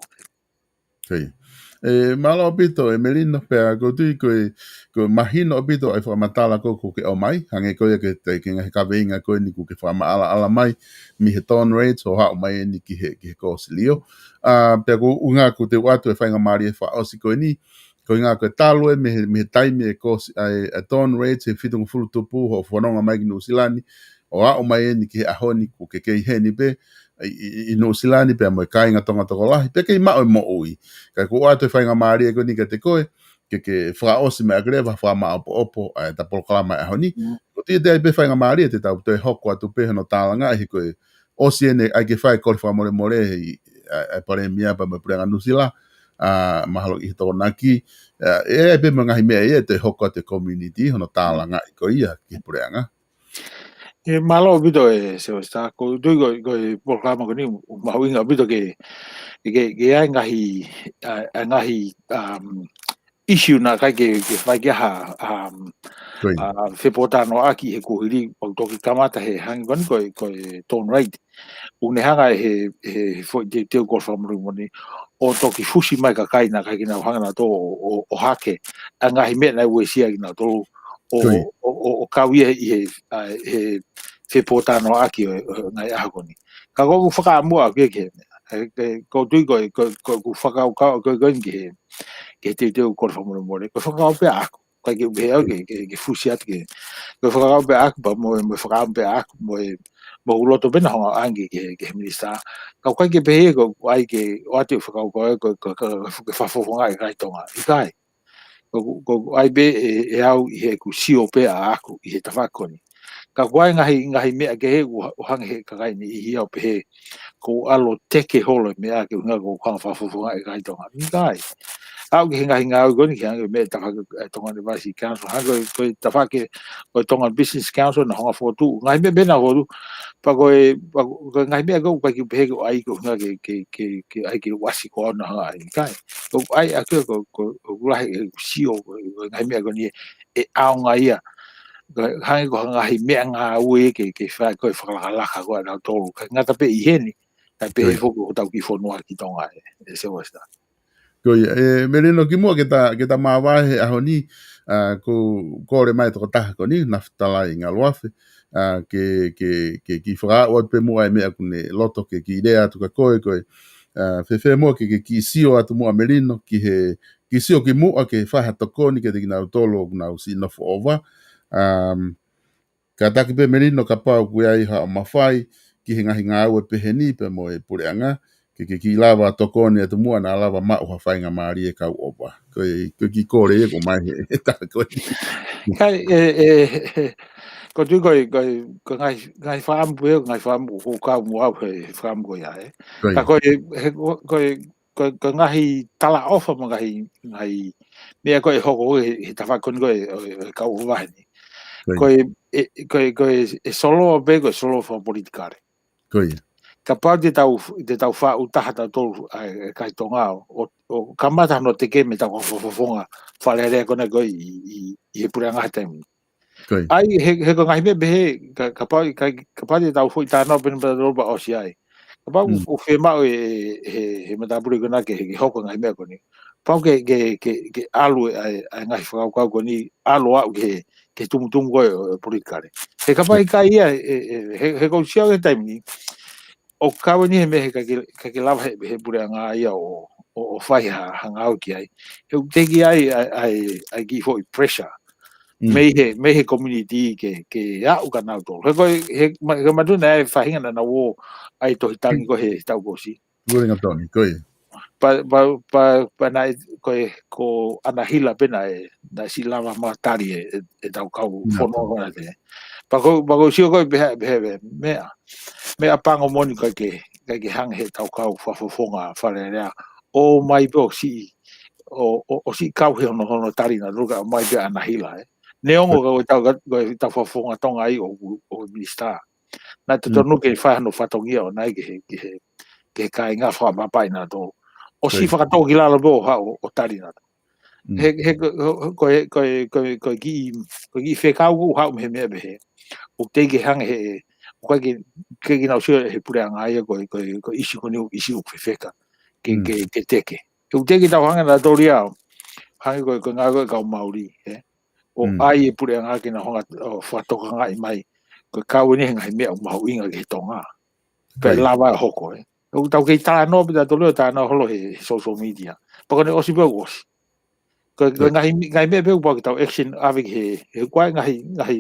ʻE, mālō ʻaupito, ʻe Melino, pea ʻoku ou tui ko e, ko e mahino ʻaupito ʻa e fakamatala ko ē ʻoku ke ʻomai, hangē ko ia ki he, ki he ngaahi kaveinga ko eni ʻoku ke fakamaʻalaʻala mai, mei he Don Reitz, ʻo haʻu mai eni ki he, ki he kōsilio. ʻA, pea ko e ʻuhinga ʻoku te u ʻoatu e faingamālie fakaʻosi ko eni, ko e ʻuhinga ko e talu ē mei he, mei he taimi e kōsi-, ʻa e, ʻa e Don Reitz, he fitungofulu tupu, hoʻo fononga mai ki Nuʻusila ni, ʻo aʻu mai eni ki he ʻaho ni ʻoku ke kei heni pē, ʻi, ʻi, ʻi Nuʻusila ni pea mo e kāinga Tonga tokolahi, pea kei maʻu e moʻui. Ka ʻoku ou ʻoatu e faingamālie ko eni kiate koe, ke, ke fakaʻosi mai ʻaki leva, fakamāʻopoʻopo, ʻa e ta polokalama ʻi he ʻaho ni. ʻOku ou tui ʻe ʻi ai pē faingamālie te tau toe hoko atu pē hono tālangaʻi he ko e ʻosi eni ʻai ke fai e kole fakamolemole ʻi, ʻa, ʻa e palēmia pea mo e puleʻanga Nuʻusila, ʻa, mahalo ʻi he Tokonaki, ʻa, ʻe ʻi ai pē mo e ngaahi meʻa ia ʻe toe hoko atu e community, hono tālangaʻi ko ia ki he puleʻanga. ʻE, mālō ʻaupito ē, Sylvester, ʻoku ou tui ko, ko e polokalama ko eni, ʻoku mahuʻinga ʻaupito ke, ke, ke ʻi ai e ngaahi, ʻa, ʻa e ngaahi, um, issue naʻe ʻikai ke, ke fai ki ai ha, um, Ko ia. uh, fepōtalanoaʻaki he kuohili, ʻo toki kamata he hangē ko eni ko e, ko e Don Wright. ʻOku ne hanga he, he foʻi teuteu kolo fakamolemole ni, ʻo toki fusi mai kakai naʻe ʻikai ke nau hanga nautolu ʻo, ʻo, ʻo hake ʻa e ngaahi meʻa naʻe uesia kinautolu ʻo, Ko ia. ʻo, ʻo, ʻo kau ia ʻi he, ʻa, he fepōtalanoaʻaki ʻo, ʻo e ngaahi ʻaho ko eni. Ka ko ʻeku fakaʻamu ʻaʻaku ia ki he, ʻe, ʻe, ʻoku ou tui ko e, ko e, ko ʻeku fakakaukau ko e, ko eni ki he, ki he teuteu kolo fakamolemole. Ko e fakakaukau pē ʻaʻaku. ʻIkai ke u pehē au ke, ke, ke fusi atu ke. Ko e fakakaukau pē ʻaʻaku pea mo, mo e fakaʻamu pē ʻaʻaku, mo e, mo hoku loto pē naʻa ku hanga ʻo ʻange ki he, ki he minisitā. Ka ʻoku ʻikai ke pehē ko ʻeku ʻai ke ʻoatu e fakakaukau ko, ko, ko, ko, ko e fakafofongaʻi e kakai Tonga. ʻIkai. Ko, ko, ko e ʻai pē ʻe, ʻe au ʻi heʻeku sio pē ʻaʻaku ʻi he tafaʻaki ko eni. Ka ʻoku ʻi ai e ngaahi, ngaahi meʻa kehe ʻoku ha-, ʻoku hanga he kakai ni ʻi hia ʻo pehē, ʻoku ou ʻalu ʻo teke holo e meʻa ke u hanga ʻo hanga ʻo fakafofongaʻi e kakai Tonga. ʻIkai. Aʻu ki he ngaahi ngāue ko eni ki he hangē ko e meʻa tafaʻaki ʻa e Tonga University Council, hangē ko e, ko e tafaʻaki ʻo e Tonga Business Council naʻe hanga ʻo fokotuʻu. Ngaahi meʻa pē naʻe fokotuʻu, pea ko e, pea ko e ngaahi meʻa ko ē ʻoku ʻikai ke u pehē ke u ʻai ke u hanga ke, ke, ke, ke ʻai ke u ʻasi ko au naʻa ku hanga ʻo ʻai. ʻIkai. Ko ʻeku ʻai ʻaʻaku ia ko, ko, ko ʻeku lahi ʻeku sio, ko, ko e ngaahi meʻa ko eni ʻe ʻaonga ia. Ko e hangē ko e ngaahi meʻangāue ke, ke fai ko e fakalakalaka ko ē ʻanautolu. ʻIkai ngata pē ʻi heni, kae pehē Ko ia. foki ko hotau kiʻi fonua ki Tonga ē, ʻe Sylvester. Ko ia, ʻe, Melino kimuʻa ke ta, ke ta māvae he ʻaho ni, ʻa, ʻoku kole mai e tokotaha ko eni, Nafitalai Ngaluafe, ʻa, ke, ke, ke kiʻi fakaaʻu atu pē muʻa e meʻa ʻoku ne loto ke kiʻi lea atu kia koe, ko e, ʻa, fēfē muʻa ke, ke kiʻi sio atu muʻa Melino, ki he, kiʻi sio kimuʻa ke fai ha tokoni kiate kinautolu ʻoku nau siʻi nofo ʻova. Um, Kātaki pē Melino kapau ʻoku ʻi ai haʻo mafai ki he ngaahi ngāue pehē ni pea mo e puleʻanga, ke, ke kiʻi lava tokoni atu muʻa naʻa lava maʻu ha faingamālie kau ʻova. Ko e, ko e kiʻi kole ia ʻoku ʻomai he, he taha ko ē. ʻIkai, ʻe, ʻe, ʻe, ʻoku ou tui ko e, ko e, ko e ngaahi, ngaahi fakaʻamu pē, ngaahi fakaʻamu ʻoku kau mo au he, he fakaʻamu ko ia ē. Ko ia. Ka ko e, he, ko, ko e, ko, ko e ngaahi talaʻofa mo e ngaahi, ngaahi meʻa ko ē ʻe hoko he, he tafaʻaki ko eni ko ē ʻo, ʻo e kau ʻova heni. Ko ia. Ko e, ʻe, ko e, ko e, ʻe solo pē, ko e solo fakapolitikale. Ko ia. Kapau te tau, te tau faʻu taha tautolu ʻa e, ʻa e kakai Tonga ʻo, ʻo, ʻo kamata hono teke mei heʻetau fakafofonga Fale Alea ko ena ko ē ʻi, ʻi, ʻi he puleʻanga he taimi ni. Ko ia. ʻAi, he, he ko e ngaahi meʻa pehē, ka, kapau, ka, kapau te tau foʻi talanoa pē naʻa pea tau ʻosi ai. Kapau Mm. ʻoku fiemaʻu ʻe, he, he matāpule ko ena ke, ke hoko e ngaahi meʻa ko eni. Pau ke, ke, ke, ke ʻalu e, ʻa e, ʻa e ngaahi fakakaukau ko eni, ʻalu ʻo aʻu ki he, ki he tumutumu ko ē ʻo, ʻo e politikale. He kapau ʻikai ia, ʻe, ʻe, he, he ʻoku ou sio au he taimi ni, ʻoku kau eni he meʻa he ʻikai ke, ʻikai ke lava he, he puleʻanga ia ʻo, ʻo, ʻo fai ha, ha ngāue ki ai. He ʻoku teʻeki ai ʻa e, ʻa e, ʻa e kiʻi foʻi pressure. Mm. Mei he, mei he community ke, ke aʻu kia nautolu. He ko e, he, ma-, he mātuʻaki naʻe faʻahinga naʻa nau ō ʻai tohi tangi ko ē he, he taʻu kuo ʻosi. Ruling Attorney, ko ia. Pea, pea, pea, pea naʻe, ko e, ko ʻAna Hila pē naʻe, naʻe siʻi lava maʻu tali ʻe, ʻe, ʻetau kau fonua ko ena te. Pea ko, pea ʻoku ou sio ko ē pehē, pehē, pehē, meʻa, meʻa pango moʻoni ʻikai ke, ʻikai ke hanga heʻetau kau fakafofonga Fale Alea ʻo ʻomai pē ʻo siʻi, ʻo, ʻo, ʻo siʻi kau he hono, hono tali naʻa nau ō ʻo ʻomai pē ʻAna Hila, ē. Neongo ko ʻetau, ko ʻetau fakafofonga Tonga ʻi ʻo, ʻo minisitā. Naʻe totonu ke fai hano fatongia ʻo ʻomai ki he, ki he, ki he kāinga fakamapaʻi nautolu. ʻO siʻi fakatōkilalo pē ʻo haʻu ʻo tali nautolu. He, he ko, ko, ko e, ko e, ko e kiʻi, ko e kiʻi fekau ʻoku haʻu mei he meʻa pehē. ʻOku teʻeki ke hanga he, ʻoku ʻikai ke, ke, ke nau sio he puleʻanga ia ko e, ko e, ko e ʻīsiu ko eni ʻoku ʻīsiu ʻoku fefeka. Ke, ke, ke teke. He ʻoku teʻeki ke tau hanga nautolu ia. Hangē ko e, ko e ngāue ko ē ʻa e kau Maori, ē. ʻO ʻai e puleʻanga ke nau hanga ʻo fakatokangaʻi mai. Ko e kau eni he ngaahi meʻa ʻoku mahuʻinga ki he Tonga. Pea lava ʻo hoko, ē. ʻOku tau kei talanoa pē tautolu ʻo talanoa holo he, he social media. Pea ko ʻene ʻosi pē ʻoku ʻosi. Ko, ko e ngaahi, ngaahi meʻa pē ʻoku pau ke tau action ʻave ki he, he ko e ngaahi, ngaahi,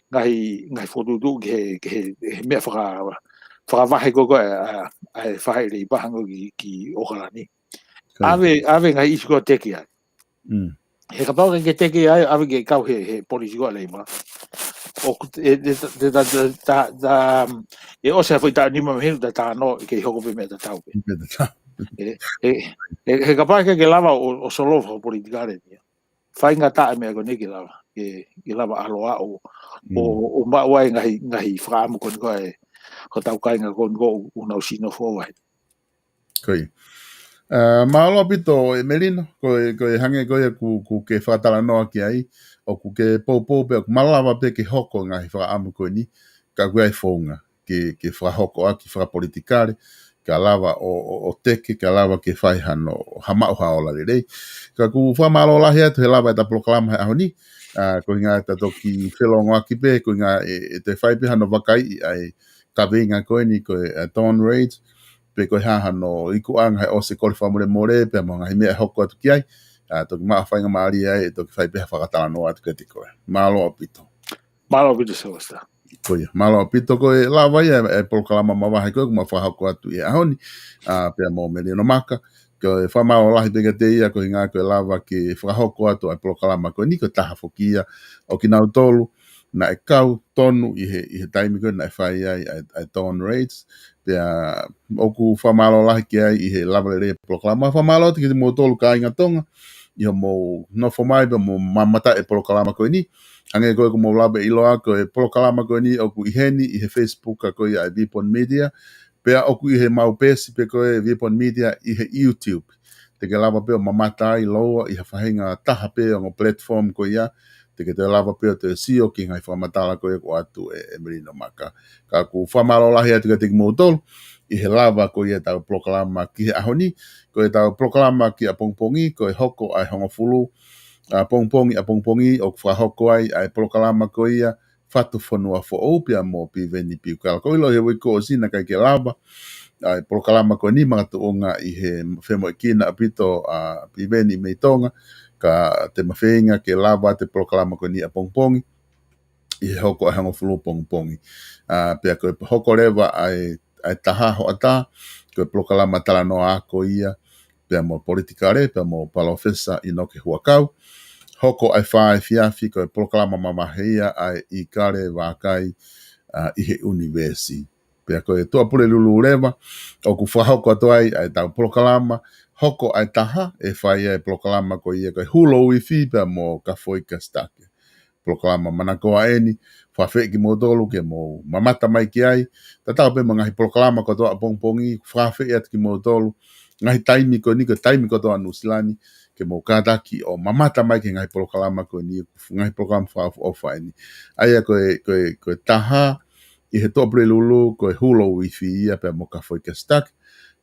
ngaahi, ngaahi fokotuʻutuʻu ki he, ki he, he meʻa faka-, fakavahe ko ē ʻa, ʻa e faʻahi leipa hangē ko ē ki, ki ʻOkalani. ʻAve, ʻave ngaahi ʻīsiu ko ē ʻoku teke ai. He kapau ʻikai ke teke ai, ʻave ke kau he, he policy ko ē ʻa e leipa. ʻOku, ʻe, ʻe, ta, ta, ta, ta, ʻe ʻosi ha foʻi taʻu nima mei heni ʻoku ta talanoa, ʻikai hoko pē meʻa tatau pē. Meʻa tatau. ʻE, ʻe, ʻe, he kapau ʻikai ke lava ʻo, ʻo solova fakapolitikale ni. Faingataʻa e meʻa ko eni ke lava, ke, ke lava ʻalu ʻo, ʻo, ʻo maʻu ai ngaahi, ngaahi fakaʻamu ko eni ko ē, hotau kāinga ko eni ʻoku nau siʻi nofo ʻova heni. Ko ia. Ā, mālō ʻaupito ʻEmelino, ko e, ko e hangē ko ia ʻoku, ʻoku ke fakatalanoa ki ai, ʻoku ke poupou pē, ʻoku malava pē ke hoko e ngaahi fakaʻamu ko eni, ka ʻoku ʻi ai e founga ke, ke fakahoko ʻaki fakapolitikale, ka lava ʻo, ʻo, ʻo teke, ka lava ke fai hano, ha maʻu ha ola lelei. Ka ʻoku fakamālō lahi atu he lava ʻeta polokalama he ʻaho ni, ā, ko e ʻuhinga ʻeta toki felōngoaki pē, ko e ʻuhinga ʻe, ʻe toe fai pē hano vakaiʻi ʻa e kaveinga ko eni ko e, ā, Dawn Raids, pe ko e hā hano ikuʻanga he ʻosi e kole fakamolemole, pea mo e ngaahi meʻa ʻe hoko atu ki ai, ā, toki maʻu ha faingamālie ai, ʻe toki fai pē ha fakatalanoa atu kiate koe. Mālō ʻaupito. Mālō ʻaupito, Sylvester. Ko ia, mālō ʻaupito ko e lava ia e, e polokalama mavahe ko ē, ʻoku mau fakahoko atu ʻi he ʻaho ni, ā, pea mo ʻEmelino Maka, ko e fakamālō lahi pē kiate ia ko e ʻuhinga ko e lava ke fakahoko atu ʻa e polokalama ko eni, ko e taha foki ia ʻo kinautolu naʻe kau tonu ʻi he, ʻi he taimi ko ē naʻe fai ai ʻa e, ʻa e Dawn Raids. Pea ʻoku fakamālō lahi ki ai ʻi he lava lelei e polokalama. Fakamālō atu kiate kimoutolu kāinga Tonga, ʻi hoʻomou nofo mai pea mo mamata e polokalama ko eni. Hangē ko ē ʻoku mou lava ʻiloa ko e polokalama ko eni ʻoku ʻi heni ʻi he Facebook ko ia ʻa e Vipon Media. Pea ʻoku ʻi he mau peesi pē ko ē Vipon Media ʻi he YouTube. Te ke lava pē ʻo mamata ai, lōua ʻi ha faʻahinga taha pē ongo platform ko ia, te ke toe lava pē ʻo toe sio ki he ngaahi fakamatala ko ia ʻoku ʻoatu ʻe, ʻEmelino Maka. Ka ʻoku fakamālō lahi atu kiate kimoutolu ʻi he lava ko ia ʻetau polokalama ki he ʻaho ni, ko ʻetau polokalama ki ʻapongipongi, ko e hoko ʻa e hongofulu ʻapongipongi, ʻapongipongi, ʻoku fakahoko ai ʻa e polokalama ko ia Fatu Fonua Foʻou pea mo Piveni Piukala. ʻOku ou ʻilo he uike kuo ʻosi naʻe ʻikai ke lava ʻa e polokalama ko eni makatuʻunga ʻi he femoʻuekina ʻaupito ʻa Piveni mei Tonga, ka te ma feinga ke lava atu e polokalama ko eni ʻapongipongi, ʻi he hoko ʻa e hongofulu pongipongi. Ā, pea ko e hoko leva ʻa e, ʻa e taha hoʻatā, ko e polokalama talanoa ako ia, pea mo e politikale, pea mo Palōfesa ʻInoke Huʻakau. Hoko ʻa e fā efiafi ko e polokalama mavahe ia ʻa e ʻIkale Vākai, ā, ʻi he ʻunivēsi. Pea ko e Tuʻapulelulu leva, ʻoku fakahoko atu ai ʻa ʻetau polokalama, hoko ʻa e taha, ʻe fai ai e polokalama ko ia ko e Hulo Uifi pea mo Kafoika Sitake. Polokalama manakoa eni, fakaafeʻi kimoutolu ke mou mamata mai ki ai, tatau pē mo e ngaahi polokalama kotoa ʻapongipongi, fakaafeʻi atu kimoutolu, ngaahi taimi ko eni, ko e taimi kotoa Nuʻusila ni, ke mou kātaki ʻo mamata mai ki he ngaahi polokalama ko eni, ngaahi polokalama fakaʻofoʻofa eni. ʻA ia ko e, ko e, ko e taha, ʻi he Tuʻapulelulu, ko e Hulo Uifi ia pea mo Kafoika Sitake.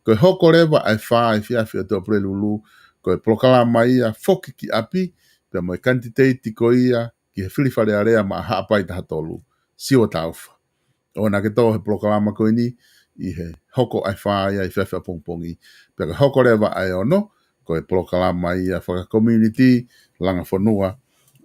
Ko e hoko leva ʻa e fā efiafi ʻo e Tuʻapulelulu, ko e polokalama ia Foki ki ʻApi, pea mo e kanititeiti ko ia ki he fili Fale Alea maʻa Haʻapai taha tolu, Siua Taufa. ʻOua naʻa ke tō he polokalama ko eni, ʻi he hoko ʻa e fā ia ʻi he efiafi ʻapongipongi. Pea ko e hoko leva ʻa e ono, ko e polokalama ia fakakomiunitī, Langa Fonua,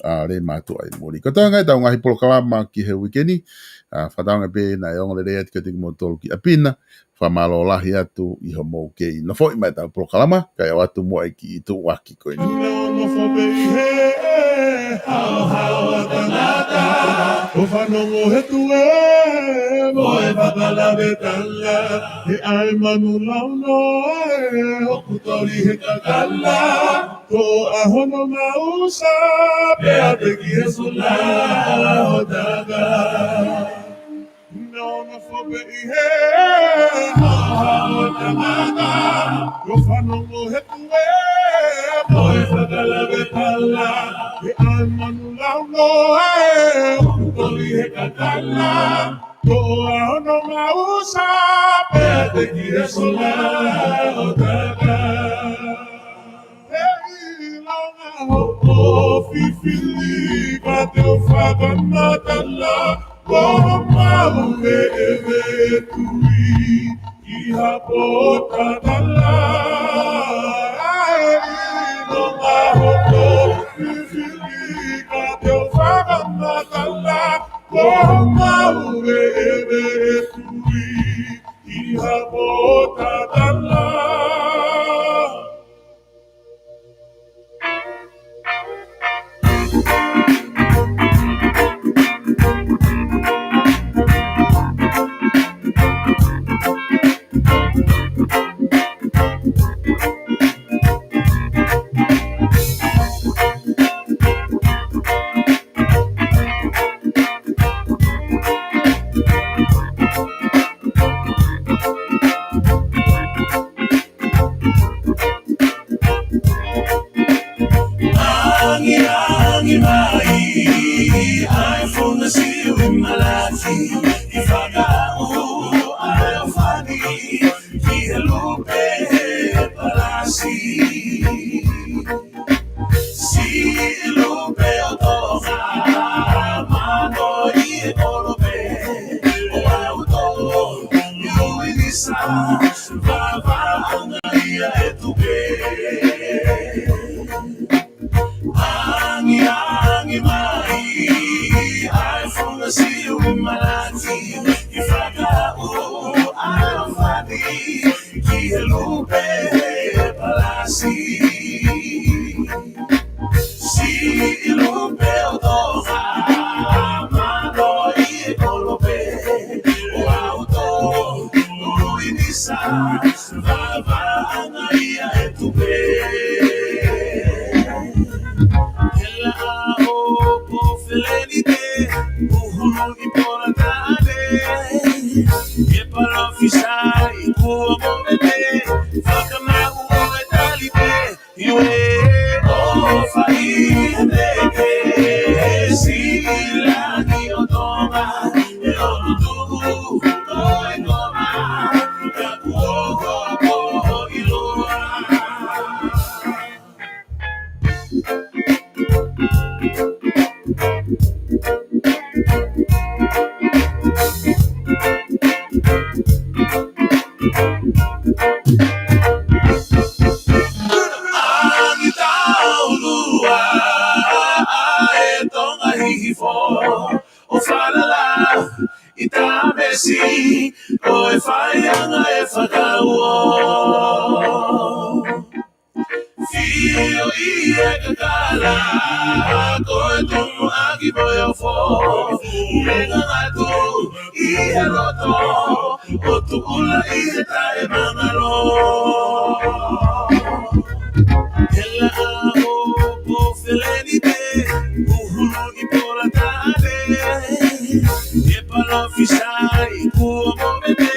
ā, Leimātuʻa ʻi Muli. Ko e toenga ʻetau ngaahi polokalama ki he uike ni, ā, fakatauange pē naʻe ongo lelei atu kiate kimoutolu ki ʻapi na, fakamālō lahi atu ʻi hoʻomou kei nofoʻi mai ʻetau polokalama, kae ʻoatu muʻa e kiʻi tuʻuaki ko eni. Nofo pē ʻi he haohaoa tangata, ʻo fanongo he tuē mo e fakalavetala, he ʻai manu launoa ē ʻoku toli he kakala, toʻo ʻa hono mausa, pea teki he sola ʻo taka. Nofo pē ʻi he haohaoa tangata, ʻo fanongo he tuē mo e fakalavetala, he ʻai manu launoa ē ʻoku toli he kakala, toʻo ʻa hono mausa, pea teki he sola ʻo taka. He ʻilonga hoʻo fifili ka te u fakamatala, ko homau veʻeveʻe tui ki ha pōtatala. He ʻilonga hoʻo fifili ka te u fakamatala, ko homau veʻeveʻe tui ki ha pōtatala. ki he lupe he palasi. Siʻi lupe ʻo Tonga, mano ʻi he kolope ʻo ʻAuto, ʻi ʻUinisa, vavaʻanga ia e tupe. Angiangi mai ʻa e Funga Siʻumalaki, ʻi Fakaʻū ʻAofani, ki he lupe he palasi. Siʻi lupe ʻo Tonga, mano ʻi he kolope ʻo ʻAuto, ʻUinisa, vavaʻanga ia e tupe. Hela ʻo Pofelenite, ʻUhuluʻi Polataʻane, ʻe palōfisai kuo movete, fakamaʻu ʻo e talipe, ʻi he ʻofa ʻi he teke, ʻe siʻi langi ʻo Tonga, ʻe ʻotu tuʻu ko e koma, ka kuo hoko ʻo ʻiloa. Angi taulua ʻa e Tonga Hihifo, ʻo falala ʻi Tamesi, ko e faiʻanga ʻe fakauo. Fio ʻi he kakala, ko e tumuʻaki mo e ofo, ʻe ngangatu ʻi he loto, ʻo tuʻula ʻi he taʻemangalo. Hela ʻo Pofelenite, ʻUhuluʻi Polataʻane, ʻe palōfisai kuo movete,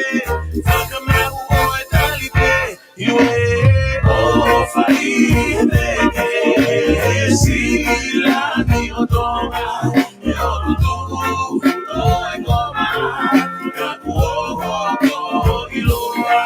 fakamaʻu ʻo e talipe, ʻi he ʻofa ʻi he teke, ʻe siʻi langi ʻo Tonga, ʻe ʻotu tuʻu ko e koma, ka kuo hoko ʻo ʻiloa.